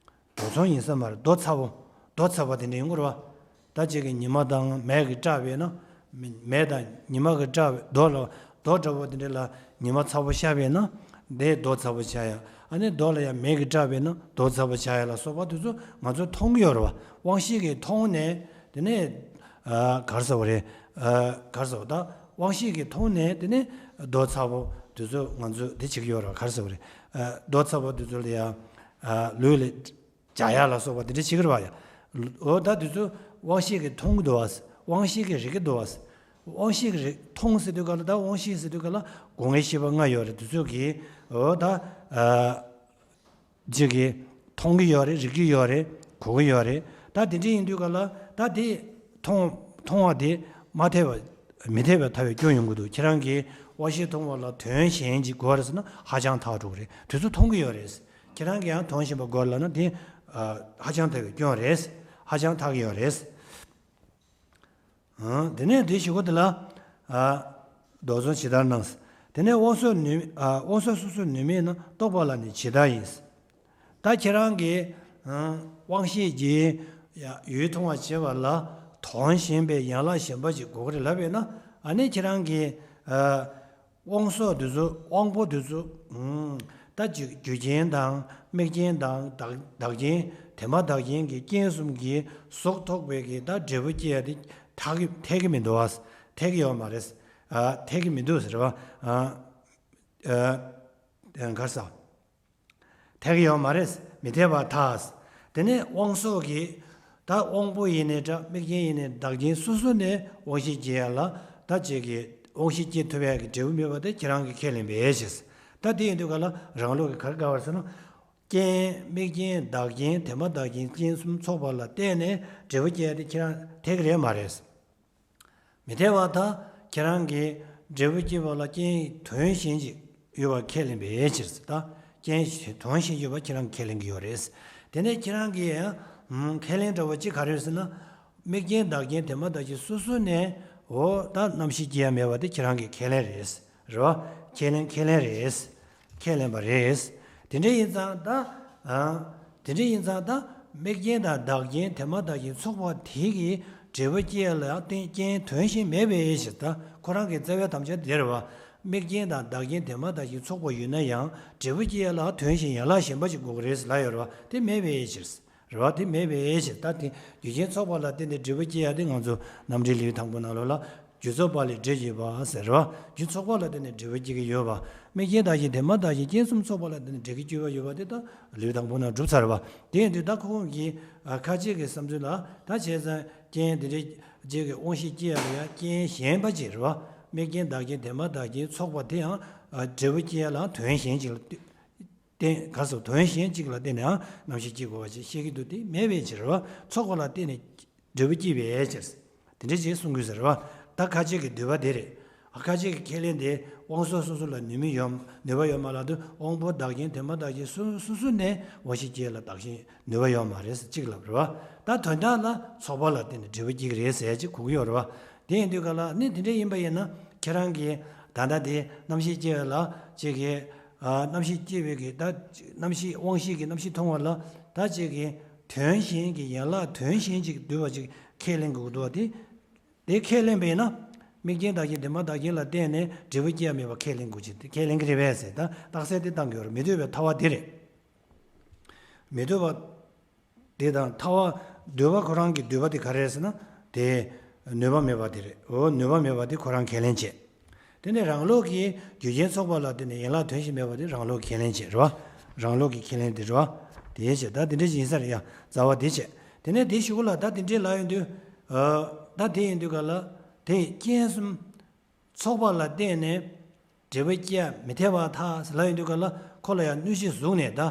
མདོ་མཚུངས་ཡིན་ས་མ་རེད། མདོ་ཚ་པོ། མདོ་ཚ་པོ་དེ་འདྲ་ཡིན་དགོས་རེད་བ། ད་ཅིག་གིས་ཉི་མ་དང་མེ་གིས་སྐྲག་པས་ན། མེ་དང་ཉི་མ་གིས་སྐྲག་པའི་མདོ་ལ། མདོ་འདྲ་པོ་དེ་འདྲ་ལ་ཉི་མ་ཚ་པོ་ཤར་བས་ན་དེ་མདོ་ཚ་པོ་ཆགས་ཡ། ཨ་ནི་མདོ་ལ་ཡང་མེ་གིས་སྐྲག་པས་ན་མདོ་ཚ་པོ་ཆགས་ཡ་ལ་སོགས་པ་དེ་ཚོ་ང་ཚོས་མཐོང་གི་ཡོད་རེད་བ། དབང་ཤེས་ཀྱིས་མཐོང་ནས་དེ་ནས། ཨ། ག་རེ་ཟེར་བ་རེད། ཨ། ག་རེ་ཟེར་བ། ད་དབང་ཤེས་ཀྱིས་མཐོང་ནས་དེ་ནས་མདོ་ཚ་པོ་དེ་ཚོ་ང་ཚོས་དེ་བྱེད་ཀྱི་ཡོད་རེད་བ། ག་རེ་ཟེར་བ་རེད། ཨ། མདོ་ཚ་པོ་དེ་ཚོ་ལ་ཡང་། ཨ། ལུས་ལ་སྦྱར་ཡ་ལ་སོགས་པ་དེ་འདྲ་བྱེད་ཀྱི་རེད་བ་ཡ། འོ་ད་དེ་ཚོ་དབང་ཤེས་ཀྱིས་མཐོང་གི་འདུག་བ། དབང་ཤེས་ཀྱིས་རིག་གི་འདུག་བ། དབང་ཤེས་ཀྱིས་རིག་མཐོང་ཟེར་དུས་ག་ལ། ད་དབང་ཤེས་ཟེར་དུས་ག་ལ་སྒོ་ལྔའི་ཤེས་པ་ལྔ་ཡོད་རེད། དེ་ཚོ་གིས། འོ་ད། ཨ། ཅིག་གིས་མཐོང་གི་ཡོད་རེད། རིག་གི་ཡོད་རེད། གོ་གི་ཡོད་རེད། ད་དེ་འདྲ་ཡིན་དུས་ག་ལ་ད་དེ་མཐོང་མཐོང་བ་དེ་མ་འཐད་པ། མི་འཐད་པའི་ཐལ་བའི་སྐྱོན་ཡོང་གི་འདུག་ཁྱེད་རང་གིས་དབང་ཤེས་མཐོང་བ་ལ་དོན་གཞན་ཅིག་དགོས་རེད་ཟེར་ན་ཧ་ཅང་ཐག་འགྲོ་གི་རེད། དེ་ཚོ་མཐོང་གི་ཡོད་རེད། ཁྱེད་རང་གིས་ཡང་དོན་གཞན་པ་དགོས་ལབ་ན་དེ། ཨ། ཧ་ཅང་ཐལ་བའི་སྐྱོན་རེད། ཧ་ཅང་ཐག་གི་ཡོད་རེད། ཨང་། དེ་ནས་དེ་བཞི་པོ་དེ་ལ། ཨ། མདོ་མཚུངས་ཇི་ལྟར་སྣང་། དེ་ནས་དབང་སོགས་ནུས། ཨ། དབང་སོགས་སོ་སོར་ནུས་མེད་ན་རྟོག་པ་ལ་ནི་ཇི་ལྟར་ཡིན། ད་ཁྱེད་རང་གིས། ཨང་། དབང་ཤེས་ཀྱིས་ཡུལ་མཐོང་བར་བྱེད་པ་ལ་དོན་གཞན་པའི་ཡན་ལག་གཞན་པ་ཅིག་དགོས་ཀྱི་རེད་ལབ་པས་ན། ཨ་ནི་ཁྱེད་རང་གིས། ཨ། དབང་སོགས་དེ་ཚོ། དབང་པོ་དེ་ཚོ། ཨང་། ད་ཅིག་རྒྱུ་རྐྱེན་དང་། དམིགས་རྐྱེན་དང་། བདག་བདག་རྐྱེན། དེ་མ་བདག་རྐྱེན་གྱི་རྐྱེན་གསུམ་གྱིས་གཟུགས་ཐོགས་པའི་གི་ད་འབྲས་བུ་སྐྱེ་ཡ་དེ་ཐག་གི་འཐད་ཀྱི་མི་འདུག་བ། འཐད་ཀྱི་ཡོད་མ་རེད། ཨ། འཐད་ཀྱི་མི་འདུག་ཟེར་བ། ཨ། ཨ། ག་རེ་ཟ། འཐད་ཀྱི་ཡོད་མ་རེད། མི་འཐད་པར་ཐལ། དེ་ནས་དབང་སོགས་ཀྱིས། ད་དབང་པོ་ཡིན་ནའི་འདྲ། དམིགས་རྐྱེན་ཡིན་ནའི། བདག་རྐྱེན་སོ་སོ་ནས་དབང་ཤེས་སྐྱེ་ཡ་ལ། ད་ཅིག་གིས་དབང་ཤེས་སྐྱེ་ཐུབ་ཡ་གི་འབྲས་བུ་མེད་པ་དེ་ཁྱེད་རང་གིས་ཁས་ལེན་པའི་ཕྱིར། ད་དེ་ཡིན་དུས་ག་ལ་རང་ལུགས་ཀྱིས་ག་རེ་དགག་པ་རེད་ཟེར་ན། རྐྱེན། དམིགས་རྐྱེན། བདག་རྐྱེན། དེ་མ་བདག་རྐྱེན། རྐྱེན་གསུམ་ཚོགས་པ་ལ་བརྟེན་ནས་འབྲས་བུ་སྐྱེ་ཡ་དེ་ཁྱེད་རང་འཐད་ཀྱི་རེད་མ་རེད། མི་འཐད་པར་ཐལ། ཁྱེད་རང་གིས་འབྲས་བུ་སྐྱེ་བ་ལ་རྐྱེན་དོན་གཞན་ཅིག་ཡོད་པ་ཁས་ལེན་པའི་ཕྱིར། ད་རྐྱེན་དོན་གཞན་ཡོད་པ་ཁྱེད་རང་ཁས་ལེན་གྱི་ཡོད་རེད། དེ་ནས་ཁྱེད་རང་གིས་ཡང་ཁས་ལེན་འདྲ་བོ་ཅིག་ག་རེ་ཡོད་ཟེར་ན། དམིགས་རྐྱེན། བདག་རྐྱེན། དེ་མ་བདག་རྐྱེན་སོ་སོ་ནས། འོ་ད་རྣམ་ཤེས་སྐྱེ་ཡ་མེད་པ་དེ་ཁྱེད་རང་གིས་ཁས་ལེན་རེད། རེད་བ། ཁས་ལེན། ཁས་ལེན་རེད། ཁས་ལེན་པ་རེད། དེ་འདྲ་ཡིན་ཙང་ད། ཨ། དེ་འདྲ་ཡིན་ཙང་ད་དམིགས་རྐྱེན་དང་བདག་རྐྱེན། དེ་མ་བདག་རྐྱེན་ཚོགས་པ་དེ་གིས་འབྲས་བུ་སྐྱེ་ཡ་ལ་ཡང་རྐྱེན་དོན་གཞན་མེད་པའི་ཕྱིར། ད་ཁོ་རང་གི་རྩ་བའི་དམ་བཅའ་དེ་རེད་བ། དམིགས་རྐྱེན་དང་བདག་རྐྱེན། དེ་མ་བདག་རྐྱེན་ཚོགས་པ་ཡོད་ན་ཡང་འབྲས་བུ་སྐྱེ་ཡ་ལ་དོན་གཞན་ཡན་ལག་གཞན་པ་ཅིག་དགོས་ཀྱི་རེད་ལབ་ཡོད་རེད་བ། དེ་མེད་པའི་ཕྱིར། རེད་བ། དེ་མེད་པའི་ཕྱིར། ད་དེ་རྒྱུ་རྐྱེན་ཚོགས་པ་ལ་བརྟེན་ནས་འབྲས་བུ་སྐྱེ་ཡ་དེ་ང་ཚོ་རྣམ་འགྲེལ་ལེའུ་དང་པོ་ནང་ལོགས་ལ། རྒྱུ་ཚོགས་པ་ལས་འབྲས་སྐྱེས་པ་ཟེར་བ། རྒྱུ་ཚོགས་པ་ལ་བརྟེན་ནས་འབྲས་བུ་སྐྱེ་གི་ཡོད་པ། དམིགས་རྐྱེན་བདག་རྐྱེན་དེ་མ་བདག་རྐྱེན་རྐྱེན་གསུམ་ཚོགས་པ་ལ་བརྟེན་ནས་འབྲས་བུ་སྐྱེ་བ་ཡོད་པ་དེ་ད་ལེའུ་དང་པོ་ནང་གྲུབ་ཚར་བ། དེ་ཡིན་དུས་ད་ཁོ་གི་ཨ་ཁ་ཅིག་གི་བསམ་ཚུལ་ལ། ད་བྱས་ཙང་རྐྱེན་དེ་འདྲའི་རྗེས་ཀྱི་དབང་ཤེས་སྐྱེ་ཡ་ལ་ཡང་རྐྱེན་གཞན་པ་ཅིག་རེད་བ། དམིགས་རྐྱེན་བདག་རྐྱེན་དེ་མ་བདག་རྐྱེན་ཚོགས་པ་དེ་ཡང་ཨ་འབྲས་བུ་སྐྱེ་ཡ་ལ་དོན་གཞན་ཅིག་ལ་བརྟེན། ག་སོ། དོན་གཞན་ཅིག་ལ་བརྟེན་ནས་ཡང་རྣམ་ཤེས་སྐྱེ་དགོས་པ་ཅིག་བཤད་ཀྱི་འདུག་དེ་མེད་པའི་ཕྱིར་རེད་བ། ཚོགས་པ་ལ་བརྟེན་ནས་འབྲས་བུ་སྐྱེ་བའི་ཕྱིར། དེ་འདྲ་ཅིག་གསུང་དགོས་ཟེར་བ། ད་ཁ་ཅིག་གི་འདོད་པ་དེ་རེད། ཨ་ཁ་ཅིག་གི་ཁས་ལེན་དེ་དབང་སོགས་སོ་སོ་ལ་ནུས་མི་ཡོད། ནུས་པ་ཡོད་མ་ལབ་དུས་དབང་པོ་བདག་རྐྱེན་དེ་མ་བདག་རྐྱེན་སོ་སོ་སོ་ནས་དབང་ཤེས་སྐྱེ་ལ་བདག་གཞན་ནུས་པ་ཡོད་མ་རེད་ཟེར་གཅིག་ལབ་རེད་བ། ད་དོན་དག་ལ་ཚོགས་པ་ལ་བརྟེན་ནས་འབྲས་བུ་སྐྱེ་གི་རེད་ཟེར་ཅིག་གོ་གི་ཡོད་རེད་བ། དེ་ཡིན་དུས་ག་ལ་ནི་དེ་འདྲ་ཡིན་པ་ཡིན་ན་ཁྱེད་རང་གིས་ད་ལྟ་དེ་རྣམ་ཤེས་སྐྱེ་བ་ལ་ཅིག་གི་ཨ་རྣམ་ཤེས་སྐྱེ་བའི་གི་ད་རྣམ་ཤེས་དབང་ཤེས་ཀྱི་རྣམ་ཤེས་མཐོང་བ་ལ་ད་ཅིག་གི་དོན་གཞན་གྱི་ཡན་ལག་དོན་གཞན་ཅིག་འདུས་པ་ཅིག་ཁས་ལེན་དགོས་ཀྱི་འདུག་བ། དེ་དེ་ཁས་ལེན་པས་ན། དམིགས་རྐྱེན་བདག་རྐྱེན་དེ་མ་བདག་རྐྱེན་ལ་བརྟེན་ནས་འབྲས་བུ་སྐྱེ་ཡ་མེད་པ་ཁས་ལེན་དགོས་ཀྱི་དེ་ཁས་ལེན་གྱི་རེད་པས་ཟེར། ད་རྟགས་གསལ་དེ་བཏང་གི་ཡོད་རེད། མི་འདོད་པའི་ཐལ་བ་དེ་རེད། མི་འདོད་པ་དེ་དང་ཐལ་བ། འདོད་པ་ཁོ་རང་གི་འདོད་པ་དེ་ག་རེ་རེད་ཟེར་ན། དེ་ནུས་པ་མེད་པ་དེ་རེད། འོ་ནུས་པ་མེད་པ་དེ་ཁོ་རང་ཁས་ལེན་བྱེད། དེ་ནས་རང་ལུགས་ཀྱི་རྒྱུ་རྐྱེན་ཚོགས་པ་ལ་བརྟེན་ནས་ཡན་ལག་དོན་གཞན་མེད་པ་དེ་རང་ལུགས་ཁས་ལེན་བྱེད་རེད་བ། རང་ལུགས་ཀྱི་ཁས་ལེན་དེ་རེད་བ། དེ་བྱེད། ད་དེ་འདྲ་ཞིག་ཡིན་ས་རེད་ཡ། རྩ་བ་དེ་བྱེད། དེ་ནས་དེ་གཞུག་ལ་ད་དེ་འདྲའི་ལ་ཡོང་དུས། ཨ་ད་དེ་ཡིན་དུས་ག་ལ་དེ་རྐྱེན་གསུམ་ཚོགས་པ་ལ་བརྟེན་ནས་ འབྲས་བུ་སྐྱེ་ཡ་མི་འཐད་པར་ཐལ་ཟེར་ལབ་ཡོང་དུས་སྐབས་ལ་ཁོ་ལ་ཡང་གནོད་བྱེད་བཟུང་ནས་ད།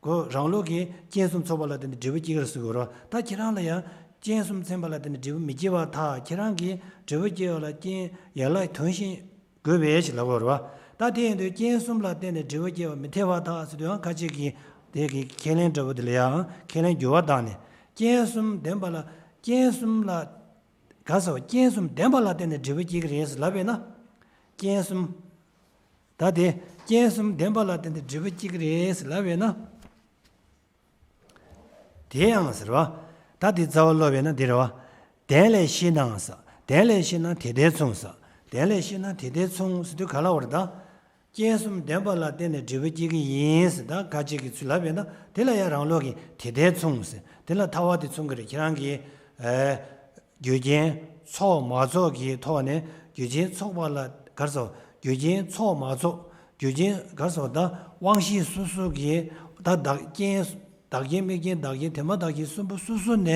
ཁོ་རང་ལུགས་ཀྱིས་རྐྱེན་གསུམ་ཚོགས་པ་ལ་བརྟེན་ནས་འབྲས་བུ་སྐྱེ་གི་རེད་ཟེར་གྱི་ཡོད་རེད་བ། ད་ཁྱེད་རང་ལ་ཡང་རྐྱེན་གསུམ་ཚན་པ་ལ་བརྟེན་ནས་འབྲས་བུ་མི་སྐྱེ་བར་ཐལ། ཁྱེད་རང་གིས་འབྲས་བུ་སྐྱེ་བ་ལ་རྐྱེན་ཡན་ལག་དོན་གཞན་དགོས་པས་ཞེས་ལབ་དགོས་རེད་བ། ད་དེ་ཡིན་དུས་རྐྱེན་གསུམ་ལ་བརྟེན་ནས་འབྲས་བུ་སྐྱེ་བ་མི་འཐད་པར་ཐལ་ཟེར་དུས་ཡང་ཁ་ཅིག་གིས་དེ་གི་ཁས་ལེན་འདྲ་བོ་དེ་ལ་ཡང་ཁས་ལེན་འགྱུར་བ་བཏང་ནས་རྐྱེན་གསུམ་ལྡན་པ་ལ་རྐྱེན་གསུམ་ལ་ག་ཟེར་བ་རྐྱེན་གསུམ་ལྡན་པ་ལ་བརྟེན་ནས་འབྲས་བུ་སྐྱེ་གི་རེད་ཟེར་ལབ་པས་ན། རྐྱེན་གསུམ། ད་དེ་རྐྱེན་གསུམ་ལྡན་པ་ལ་བརྟེན་ཏེ་འབྲས་བུ་སྐྱེ་གི་རེད་ཟེར་ལབ་པས་ན། དེ་ཡང་ཟེར་བ། ད་དེ་རྩ་བ་སློབ་པས་ན་འདི་རེད་བ། དོན་ལས་ཤེ་ན་ཟེར། དོན་ལས་ཤེ་ན་དེ་ལྟར་མཚུངས་ཟེར། དོན་ལས་ཤེ་ན་དེ་ལྟར་མཚུངས་ཟེར་དུས་ག་ལ་བར་ད། རྐྱེན་གསུམ་ལྡན་པ་ལ་བརྟེན་ནས་འབྲས་བུ་སྐྱེ་གི་ཡིན་ཟེར་ད་ཁ་ཅིག་གིས་ཚུར་ལབ་པས་ན་དེ་ལ་ཡང་རང་ལུགས་ཀྱི་དེ་ལྟར་མཚུངས་ཟེར་དེ་ལ་ཐལ་བ་དེ་མཚུངས་ཀྱི་རེད་ཁྱེད་རང་གིས། རྒྱུ་རྐྱེན་ཚོགས་མ་ཚོགས་ཀྱི་ཐོག་ནས་རྒྱུ་རྐྱེན་ཚོགས་པ་ལ་ག་རེ་ཟེར། རྒྱུ་རྐྱེན་ཚོགས་མ་ཚོགས་རྒྱུ་རྐྱེན་ག་རེ་ཟེར་ད་དབང་ཤེས་སོ་སོ་གིས་ད་བདག་རྐྱེན་བདག་རྐྱེན་དམིགས་རྐྱེན་བདག་རྐྱེན་དེ་མ་བདག་རྐྱེན་གསུམ་པོ་སོ་སོ་ནས་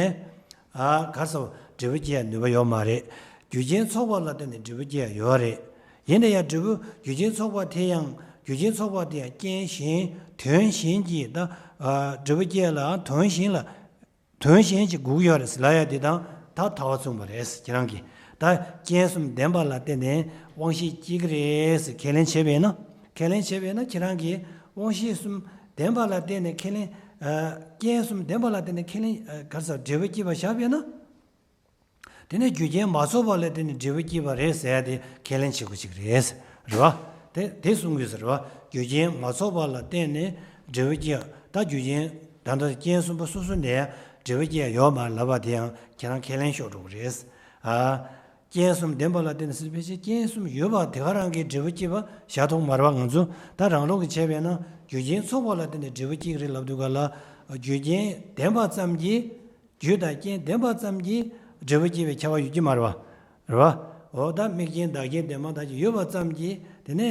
ཨ་ག་རེ་ཟེར་འབྲས་བུ་སྐྱེ་ཡ་ནུས་པ་ཡོད་མ་རེད། རྒྱུ་རྐྱེན་ཚོགས་པ་ལ་བརྟེན་ནས་འབྲས་བུ་སྐྱེ་ཡ་ཡོད་རེད། ཡིན་ན་ཡང་འབྲས་བུ་རྒྱུ་རྐྱེན་ཚོགས་པ་དེ་ཡང་རྒྱུ་རྐྱེན་ཚོགས་པ་དེ་ཡང་རྐྱེན་གཞན་དོན་གཞན་གྱིས་ད་ཨ་འབྲས་བུ་སྐྱེ་ཡ་ལ་དོན་གཞན་ལ། དོན་གཞན་གྱི་དགོས་ཀྱི་ཡོད་རེད་ཟེར་ལབ་ཡ་དེ་དང་ད་ཐལ་བ་མཚུངས་པ་རེད་ཟེར་ཁྱེད་རང་གིས། ད་རྐྱེན་གསུམ་ལྡན་པ་ལ་བརྟེན་ནས་དབང་ཤེས་སྐྱེ་གི་རེད་ཟེར་ཁས་ལེན་བྱས་པས་ན། ཁས་ལེན་བྱས་པས་ན་ཁྱེད་རང་གིས་དབང་ཤེས་གསུམ་ལྡན་པ་ལ་བརྟེན་ནས་ཁས་ལེན། ཨ་རྐྱེན་གསུམ་ལྡན་པ་ལ་བརྟེན་ནས་ཁས་ལེན་ཨ་ག་རེ་ཟེར་འབྲས་བུ་སྐྱེས་པ་བཞག་པས་ན། དེ་ནས་རྒྱུ་རྐྱེན་མ་ཚོགས་པ་ལ་བརྟེན་ནས་འབྲས་བུ་སྐྱེས་པ་རེད་ཟེར་ཡ་དེ་ཁས་ལེན་བྱེད་དགོས་ཅིག་རེད། རེད་བ། དེ་དེ་གསུང་དགོས་ཟེར་བ། རྒྱུ་རྐྱེན་མ་ཚོགས་པ་ལ་བརྟེན་ནས་འབྲས་བུ་སྐྱེས་ད་རྒྱུ་རྐྱེན་ད་ལྟ་རྐྱེན་གསུམ་པོ་སོ་སོ་ནས་འབྲས་བུ་སྐྱེས་ཡོད་མ་ལབ་པ་དེ་ཡང་ཁྱེད་རང་ཁས་ལེན་ཤོར་འགྲོ་གི་རེད། ཨ། རྐྱེན་གསུམ་ལྡན་པ་ལ་བརྟེན་ནས་ཟེར་ཕལ་ཆེར་རྐྱེན་གསུམ་ཡོད་པ་དེ་ག་རང་གིས་འབྲས་བུ་སྐྱེས་པ་བཞག་ཐུབ་མ་རེད་བ། ང་ཚོ་ད་རང་ལུགས་ཀྱི་བྱས་པས་ན་རྒྱུ་རྐྱེན་ཚོགས་པ་ལ་བརྟེན་ནས་འབྲས་བུ་སྐྱེས་ཀྱི་རེད་ལབ་དུས་ག་ལ་རྒྱུ་རྐྱེན་ལྡན་པ་ཙམ་གྱིས། རྒྱུ་དང་རྐྱེན་ལྡན་པ་ཙམ་གྱིས་འབྲས་བུ་སྐྱེ་བའི་ཁྱབ་པ་ཡོད་ཀྱི་མ་རེད་བ། རེད་བ། འོ་ད་དམིགས་རྐྱེན་བདག་རྐྱེན་ལྡན་པ་དག་ཅིག་ཡོད་པ་ཙམ་གྱིས་དེ་ནས་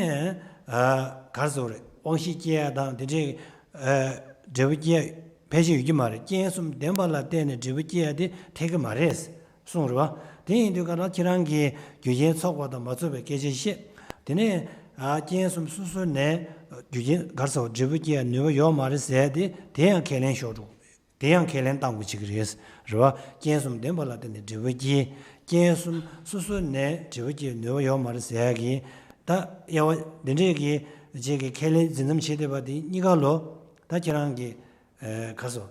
ཨ་ག་རེ་ཟེར་དགོས་རེད། དབང་ཤེས་སྐྱེ་ཡ་དང་དེ་འདྲའི་ཨ་འབྲས་བུ་སྐྱེ་ཕལ་ཆེར་ཡོད་ཀྱི་མ་རེད། རྐྱེན་གསུམ་ལྡན་པ་ལ་བརྟེན་ནས་འབྲས་བུ་སྐྱེ་ཡ་དེ་འཐད་ཀྱི་མ་རེད་གསུངས་རེད་བ། དེ་ཡིན་དུས་ག་ལ་ཁྱེད་རང་གིས་རྒྱུ་རྐྱེན་ཚོགས་པ་དང་མ་ཚོགས་པའི་སྐད་ཆ་བཤད། དེ་ནས་ཨ་རྐྱེན་གསུམ་སོ་སོ་ནས་རྒྱུ་རྐྱེན་ག་རེ་ཟེར་འབྲས་བུ་སྐྱེ་ཡ་ནུས་པ་ཡོད་མ་རེད་ཟེར་ཡ་དེ་དེ་ཡང་ཁས་ལེན་ཤོར་འགྲོ། དེ་ཡང་ཁས་ལེན་གཏང་དགོས་ཀྱི་རེད། རེད་བ། རྐྱེན་གསུམ་ལྡན་པ་ལ་བརྟེན་ནས་འབྲས་བུ་སྐྱེ། རྐྱེན་གསུམ་སོ་སོ་ནས་འབྲས་བུ་སྐྱེ་ནུས་པ་ཡོད་མ་རེད་ཟེར་ཡ་གི། ད་དབྱེ་བ་འདི་འདྲས་ཀྱི་རྗེས་ཀྱི་ཁས་ལེན་འཛིན་མཚམས་བྱེད་བསྡད་པ་དེ་གཉིས་ཀ་ལོ། ད་ཁྱེད་རང་གི་ཨ་ག་རེ་ཟེར།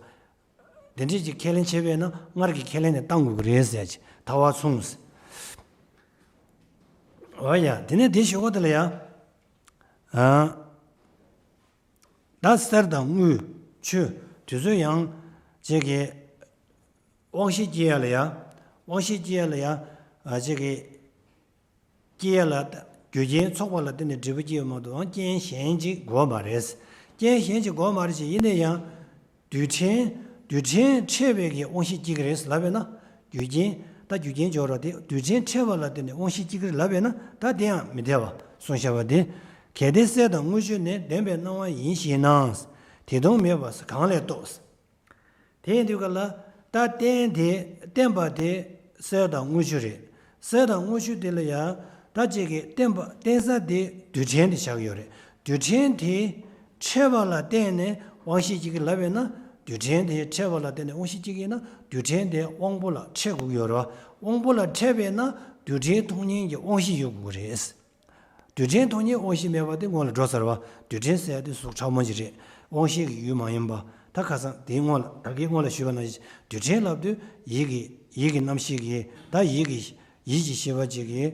འདི་འདྲས་ཀྱི་ཁས་ལེན་བྱས་པས་ན་སྔར་གྱི་ཁས་ལེན་ནས་གཏང་དགོས་ཀྱི་རེད་ཟེར་གྱི་ཐལ་བ་མཚུངས། འོ་ཡ་དེ་ནས་དེ་ཞུ་གོ་དེ་ལ་ཡ། ཨ། ད་གསེར་དང་དངུལ་ཆུ་དེ་ཚོ་ཡང་ཅིག་གི་དབང་ཤེས་སྐྱེ་ཡ་ལ་ཡ། དབང་ཤེས་སྐྱེ་ཡ་ལ་ཡ། ཨ་ཅིག་གི་སྐྱེ་ཡ་ལ་རྒྱུ་རྐྱེན་ཚོགས་པ་ལ་བརྟེན་ནས་འབྲས་བུ་སྐྱེ་ཡ་མ་གཏོགས་རྐྱེན་གཞན་ཅིག་དགོས་མ་རེད། རྐྱེན་གཞན་ཅིག་དགོས་མ་རེད་ཅེས་ཡིན་ན་ཡང་། རྡུལ་ཕྲན་རྡུལ་ཕྲན་ཕྲད་པའི་གི་དབང་ཤེས་སྐྱེ་གི་རེད་ལབ་པས་ན། རྒྱུ་རྐྱེན་ད་རྒྱུ་རྐྱེན་སྦྱོར་བ་དེ་རྡུལ་ཕྲན་ཕྲད་པ་ལ་བརྟེན་ནས་དབང་ཤེས་སྐྱེ་གི་རེད་ལབ་པས་ན་ད་དེ་ཡང་མི་འཐད་པ་གསུངས་བཞག་པ་དེ། གལ་ཏེ་གསེར་དང་དངུལ་ཆུ་ནི་ལྡན་པའི་སྣང་བ་ཡིན་ཞེ་ན། དེ་སྟོང་མེད་པ་གང་ལས་རྟོགས། དེ་ཡིན་དུས་ག་ལ་ད་རྟེན་དེ་བརྟེན་པ་དེ་གསེར་དང་དངུལ་ཆུ་རེད། གསེར་དང་དངུལ་ཆུ་དེ་ལ་ཡང་ད་ཅིག་གི་བརྟེན་པ་བརྟེན་ས་དེ་རྡུལ་ཕྲན་དེ་ཆགས་ཡོད་རེད། རྡུལ་ཕྲན་དེ་ཕྲད་པ་ལ་བརྟེན་ནས་དབང་ཤེས་ཅིག་གི་ལབ་པས་ན་རྡུལ་ཕྲན་དེ་ཕྲད་པ་ལ་བརྟེན་ནས་དབང་ཤེས་ཅིག་གི་ཡིན་ན་རྡུལ་ཕྲན་དེ་དབང་པོ་ལ་ཕྲད་དགོས་ཀྱི་ཡོད་རེད་བ། དབང་པོ་ལ་ཕྲད་པས་ན་རྡུལ་ཕྲན་མཐོང་མཁན་གྱི་དབང་ཤེས་ཡོད་དགོས་ཀྱི་རེད། རྡུལ་ཕྲན་མཐོང་མཁན་དབང་ཤེས་མེད་པ་དེ་སྔོན་ལ་འགྲོ་ཚར་བ། རྡུལ་ཕྲན་ཟེར་ཡ་དེ་གཟུགས་ཕྲ་མོ་ཅིག་རེད། དབང་ཤེས་ཀྱི་ཡུལ་མ་ཡིན་པ། ད་ཁ་སང་དེའི་སྔོན་ལ་ད་གིན་སྔོན་ལ་ཞུས་པ་ནང་བཞིན་རྡུལ་ཕྲན་ལབ་དུས་ཡིད་ཀྱི་ཡིད་ཀྱི་རྣམ་ཤེས་ཀྱི་ད་ཡིད་ཀྱི་ཡིད་ཀྱི་ཤེས་པ་ཅིག་གིས་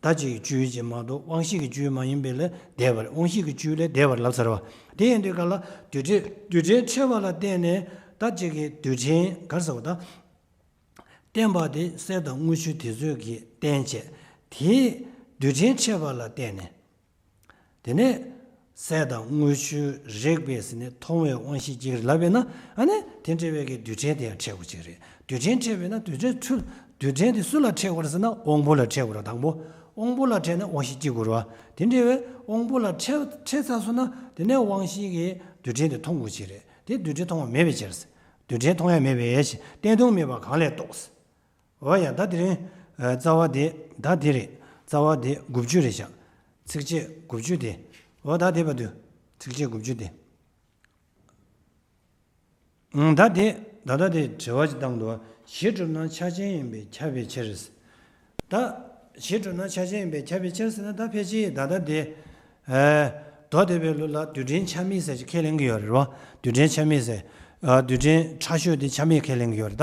ད་ཅིག་གི་བཅུད་ཅིག་མ་གཏོགས་དབང་ཤེས་ཀྱི་བཅུད་མ་ཡིན་པས་ལས་འདས་པ་རེད། དབང་ཤེས་ཀྱི་བཅུད་ལས་འདས་པ་རེད་ལབ་ཚར་བ། དེ་ཡིན་དུས་ག་ལ་རྡུལ་ཕྲན་རྡུལ་ཕྲན་ཕྲད་པ་ལ་བརྟེན་ནས་ད་ཅིག་གི་རྡུལ་ཕྲན་ག་རེ་ཟེར་བ་ད། བརྟེན་པ་དེ་གསེར་དང་དངུལ་ཆུ་དེ་ཚོས་ཀྱིས་བརྟེན་བྱས། དེའི་རྡུལ་ཕྲན་ཕྲད་པ་ལ་བརྟེན་ནས། དེ་ནས་གསེར་དང་དངུལ་ཆུ་རེག་པས་ཟེར་ནས་མཐོང་བའི་དབང་ཤེས་ཅིག་ལབ་པས་ན་ཨ་ནི་དེ་འདྲ་བའི་གི་རྡུལ་ཕྲན་དེ་ཡང་ཕྲད་དགོས་ཅིག་རེད། རྡུལ་ཕྲན་ཕྲད་པས་ན་རྡུལ་ཕྲན་ཕྲད་རྡུལ་ཕྲན་དེ་སུ་ལ་ཕྲད་དགོས་རེད་ཟེར་ན་དབང་པོ་ལ་ཕྲད་དགོས་རེད། དང་པོ་དབང་པོ་ལ་ཕྲད་ན་དབང་ཤེས་སྐྱེ་དགོས་རེད་བ། དེ་འདྲ་བའི་དབང་པོ་ལ་ཕྲད་ཕྲད་ཚར་སོང་ན་དེ་ནས་དབང་ཤེས་ཀྱིས་རྡུལ་ཕྲན་དེ་མཐོང་དགོས་ཅིག་རེད། དེ་རྡུལ་ཕྲན་མཐོང་བ་མེད་པའི་ཕྱིར། རྡུལ་ཕྲན་མཐོང་ཡ་མེད་པའི་ཕྱིར་བརྟན་སྟོང་མེད་པ་གང་ལས་རྟོགས། འོ་ཡ་ད་དེ་རིང་ཨ་རྩ་བ་དེ་ད་དེ་རེད། རྩ་བ་དེ་དགུ་བཅུ་རེད་ཤག་ཚིགས་བཅད་དགུ་བཅུ་དེ། འོ་ད་དེ་བར་དུ། ཚིགས་བཅད་དགུ་བཅུ་དེ། ཨང་། ད་དེ། ད་ལྟ་དེ་དྲི་བ་ཅིག་བཏང་འདུག་གཞི་གྲུབ་ན་ཆ་ཅན་ཡིན་པས་ཁྱབ་པའི་ཕྱིར། ད། གཞི་གྲུབ་ན་ཆ་ཅན་ཡིན་པས་ཁྱབ་པའི་ཕྱིར་ཟེར་ན་ད་ཕལ་ཆེར་ད་ལྟ་དེ། ཨེ། མདོ་སྡེ་པའི་ལུགས་ལ་རྡུལ་ཕྲན་ཆ་མེད་ཟེར་ཅིག་ཁས་ལེན་གྱི་ཡོད་རེད་བ། རྡུལ་ཕྲན་ཆ་མེད་ཟེར། ཨ། རྡུལ་ཕྲན་ཕྲ་ཤོས་དེ་ཆ་མེད་ཁས་ལེན་གྱི་ཡོད་རེད་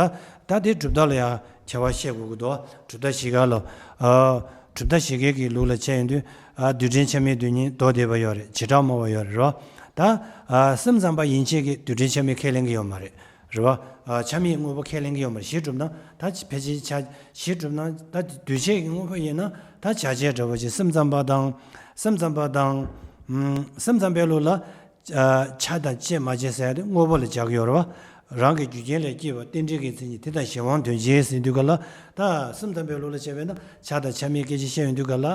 ད། ད་དེ་གྲུབ་མཐའ་ལ་ཡང་ཁྱད་པར་བཤད་དགོས་ཀྱི་འདུག་གྲུབ་མཐའ་བཞི་ཀ་ལ། ཨ། གྲུབ་མཐའ་བཞི་ཀའི་གི་ལུགས་ལ་བྱས་ཡོང་དུས། ཨ། རྡུལ་ཕྲན་ཆ་མེད་དེ་གཉིས་མདོ་སྡེ་པ་ཡོད་རེད། བྱེ་བྲག་སྨྲ་བ་ཡོད་རེད་རོ། ད། ཨ། སེམས་ཙམ་པ་ཡན་ཆད་ཀྱིས་རྡུལ་ཕྲན་ཆ་མེད་ཁས་ལེན་གྱི་ཡོད་མ་རེད། རེད་བ། ཨ། ཆ་མེད་དངོས་པོ་ཁས་ལེན་གྱི་ཡོད་མ་རེད། གཞི་གྲུབ་ན་ད་ཕལ་ཆེར་ཆ། གཞི་གྲུབ་ན་ད་འདུས་བྱས་ཀྱི་དངོས་པོ་ཡིན་ན་ད་ཆ་བྱེད་འདྲ་བོ་ཅིག་སེམས་ཙམ་པ་དང་། སེམས་ཙམ་པ་དང་། ཨུམ། སེམས་ཙམ་པའི་ལུགས་ལ། ཨ། ཆ་དང་བཅས་མ་བཅས་ཟེར་ཡ་དེ་དངོས་པོ་ལ་སྦྱར་གྱི་ཡོད་རེད་བ། རང་གི་རྒྱུ་རྐྱེན་ལས་སྐྱེས་པ་རྟེན་འབྲེལ་གྱི་མཚན་ཉིད་དེ་དང་གཞན་དབང་དོན་གཅིག་ཟེར་དུས་ག་ལ། ད་སེམས་ཙམ་པའི་ལུགས་ལ་བྱས་པས་ན་ཆ་དང་ཆ་མེད་སྐད་ཆ་བཤད་ཡོང་དུས་ག་ལ།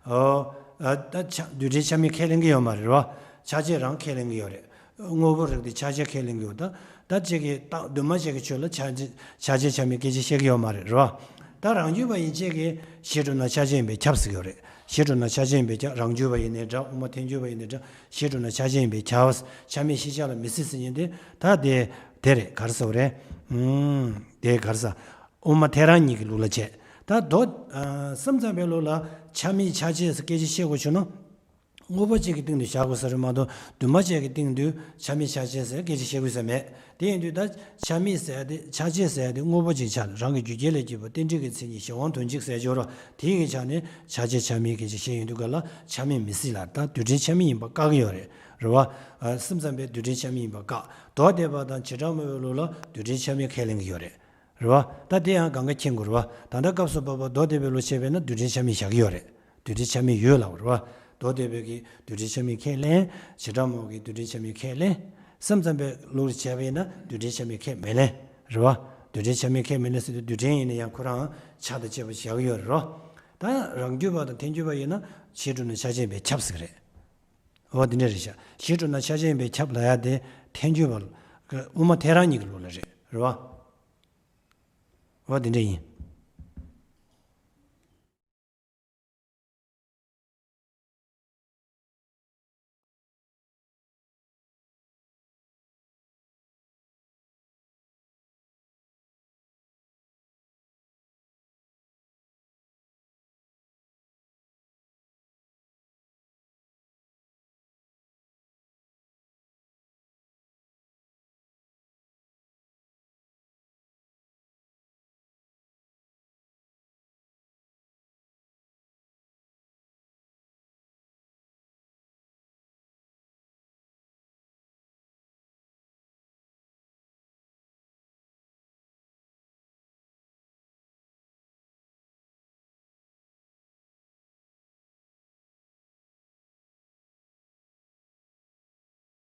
ཨོ། ཨ། ད་ཆ། རྡུལ་ཕྲན་ཆ་མེད་ཁས་ལེན་གྱི་ཡོད་མ་རེད་རོ། ཆ་བྱེད་རང་ཁས་ལེན་གྱི་ཡོད་རེད། དངོས་པོ་རིགས་དེ་ཆ་བྱེད་ཁས་ལེན་གྱི་ཡོད་ད། ད་ཅིག་གིས་ད་འདུས་མ་བྱས་ཀྱི་ཆོས་ལ་ཆ་བྱེད། ཆ་བྱེད་ཆ་མེད་སྐད་ཆ་བཤད་ཀྱི་ཡོད་མ་རེད་རོ། ད་རང་རྒྱུད་པ་ཡན་ཆད་ཀྱིས་གཞི་གྲུབ་ན་ཆ་བྱེད་ཡིན་པས་ཁྱབ་ཟེར་གྱི་ཡོད་རེད། གཞི་གྲུབ་ན་ཆ་བྱེད་ཡིན་པས་ཁྱབ། རང་རྒྱུད་པ་ཡིན་ནའི་འདྲ། དབུ་མ་ཐལ་འགྱུར་བ་ཡིན་ནའི་འདྲ། གཞི་གྲུབ་ན་ཆ་བྱེད་ཡིན་པས་ཁྱབ། ཆ་མེད་ཤེས་བྱ་ལ་མི་སྲིད་ཟེར་མཁན་དེ། ད་དེ། དེ་རེད། ག་རེ་ཟེར་བ་རེད། ཨུམ། དེ་ག་རེ་ཟེར། དབུ་མ་ཐལ་རང་གཉིས་ཀྱི་ལུགས་ལ་བྱས། ད་མདོ། ཨ། སེམས་ཙམ་པའི་ལུགས་ལ་ཆ་མེད་ཆ་བྱེད་ཟེར་སྐད་ཆ་བཤད་དགོས་བྱུང་ན། དངོས་པོ་གཅིག་གི་སྟེང་དུ་བཞག་དགོས་ས་རེད་མ་གཏོགས་འདུས་མ་བྱས་ཀྱི་སྟེང་དུ་ཆ་མེད་ཆ་བྱེད་ཟེར་སྐད་ཆ་བཤད་དགོས་ས་མེད། དེ་ཡིན་དུས་ད་ཆ་མེད་ཟེར་ཡ་དེ། ཆ་བྱེད་ཟེར་ཡ་དེ་དངོས་པོ་གཅིག་ཆགས། རང་གི་རྒྱུ་རྐྱེན་ལས་སྐྱེས་པ་རྟེན་འབྲེལ་གྱི་མཚན་ཉིད་གཞན་དབང་དོན་གཅིག་ཟེར་ཡ་ཅིག་ཡོད་རེད། དེ་ཡི་ཆ་ནས་ཆ་བྱེད་ཆ་མེད་སྐད་ཆ་བཤད་ཡོང་དུས་ག་ལ་ཆ་མེད་མི་སྲིད་ལ། ད་རྡུལ་ཕྲན་ཆ་མེད་ཡིན་པ་བཀག་གི་ཡོད་རེད། རེད་བ། ཨ། སེམས་ཙམ་པས་རྡུལ་ཕྲན་ཆ་མེད་ཡིན་པ་བཀག་མདོ་སྡེ་པ་དང་བྱེ་བྲག་སྨྲ་བའི་ལུགས་ལ་རྡུལ་ཕྲན་ཆ་མེད་ཁས་ལེན་གྱི་ཡོད་རེད། རེད་བ། ད་དེ་ཡང་གང་ག་མཁྱེན་དགོས་རེད་བ། ད་ལྟ་སྐབས་སུ་བབ་པ་མདོ་སྡེ་པའི་ལུགས་བྱས་པས་ན་རྡུལ་ཕྲན་ཆ་མེད་བཞག་གི་ཡོད་རེད། རྡུལ་ཕྲན་ཆ་མེད་ཡོད་ལབ་རེད་བ། མདོ་སྡེ་པའི་གིས་རྡུལ་ཕྲན་ཆ་མེད་ཁས་ལེན། བྱེ་བྲག་སྨྲ་བ་གིས་རྡུལ་ཕྲན་ཆ་མེད་ཁས་ལེན། སེམས་ཙམ་པའི་ལུགས་བྱས་པས་ན་རྡུལ་ཕྲན་ཆ་མེད་ཁས་མི་ལེན། རེད་བ། རྡུལ་ཕྲན་ཆ་མེད་ཁས་མི་ལེན་ཟེར་དུས་རྡུལ་ཕྲན་ཡིན་ན་ཡང་ཁོ་རང་ཆ་དང་བཅས་པ་བཞག་གི་ཡོད་རེད་རོ། ད་རང་རྒྱུད་པ་དང་ཐལ་འགྱུར་བ་ཡིན་ན་གཞི་གྲུབ་ན་ཆ་བྱེད་ཡིན་པས་ཁྱབ་ཟེར་གི་རེད། འོ་དེ་འདྲ་རེད་ཤག་གཞི་གྲུབ་ན་ཆ་བྱེད་ཡིན་པས་ཁྱབ་ལབ་ཡ་དེ་ཐལ་འགྱུར་བ། དབུ་མ་ཐལ་རང་གཉིས་ཀྱི་ལུགས་ལ་རེད། རེད་བ། འོ་དེ་འདྲ་ཡིན།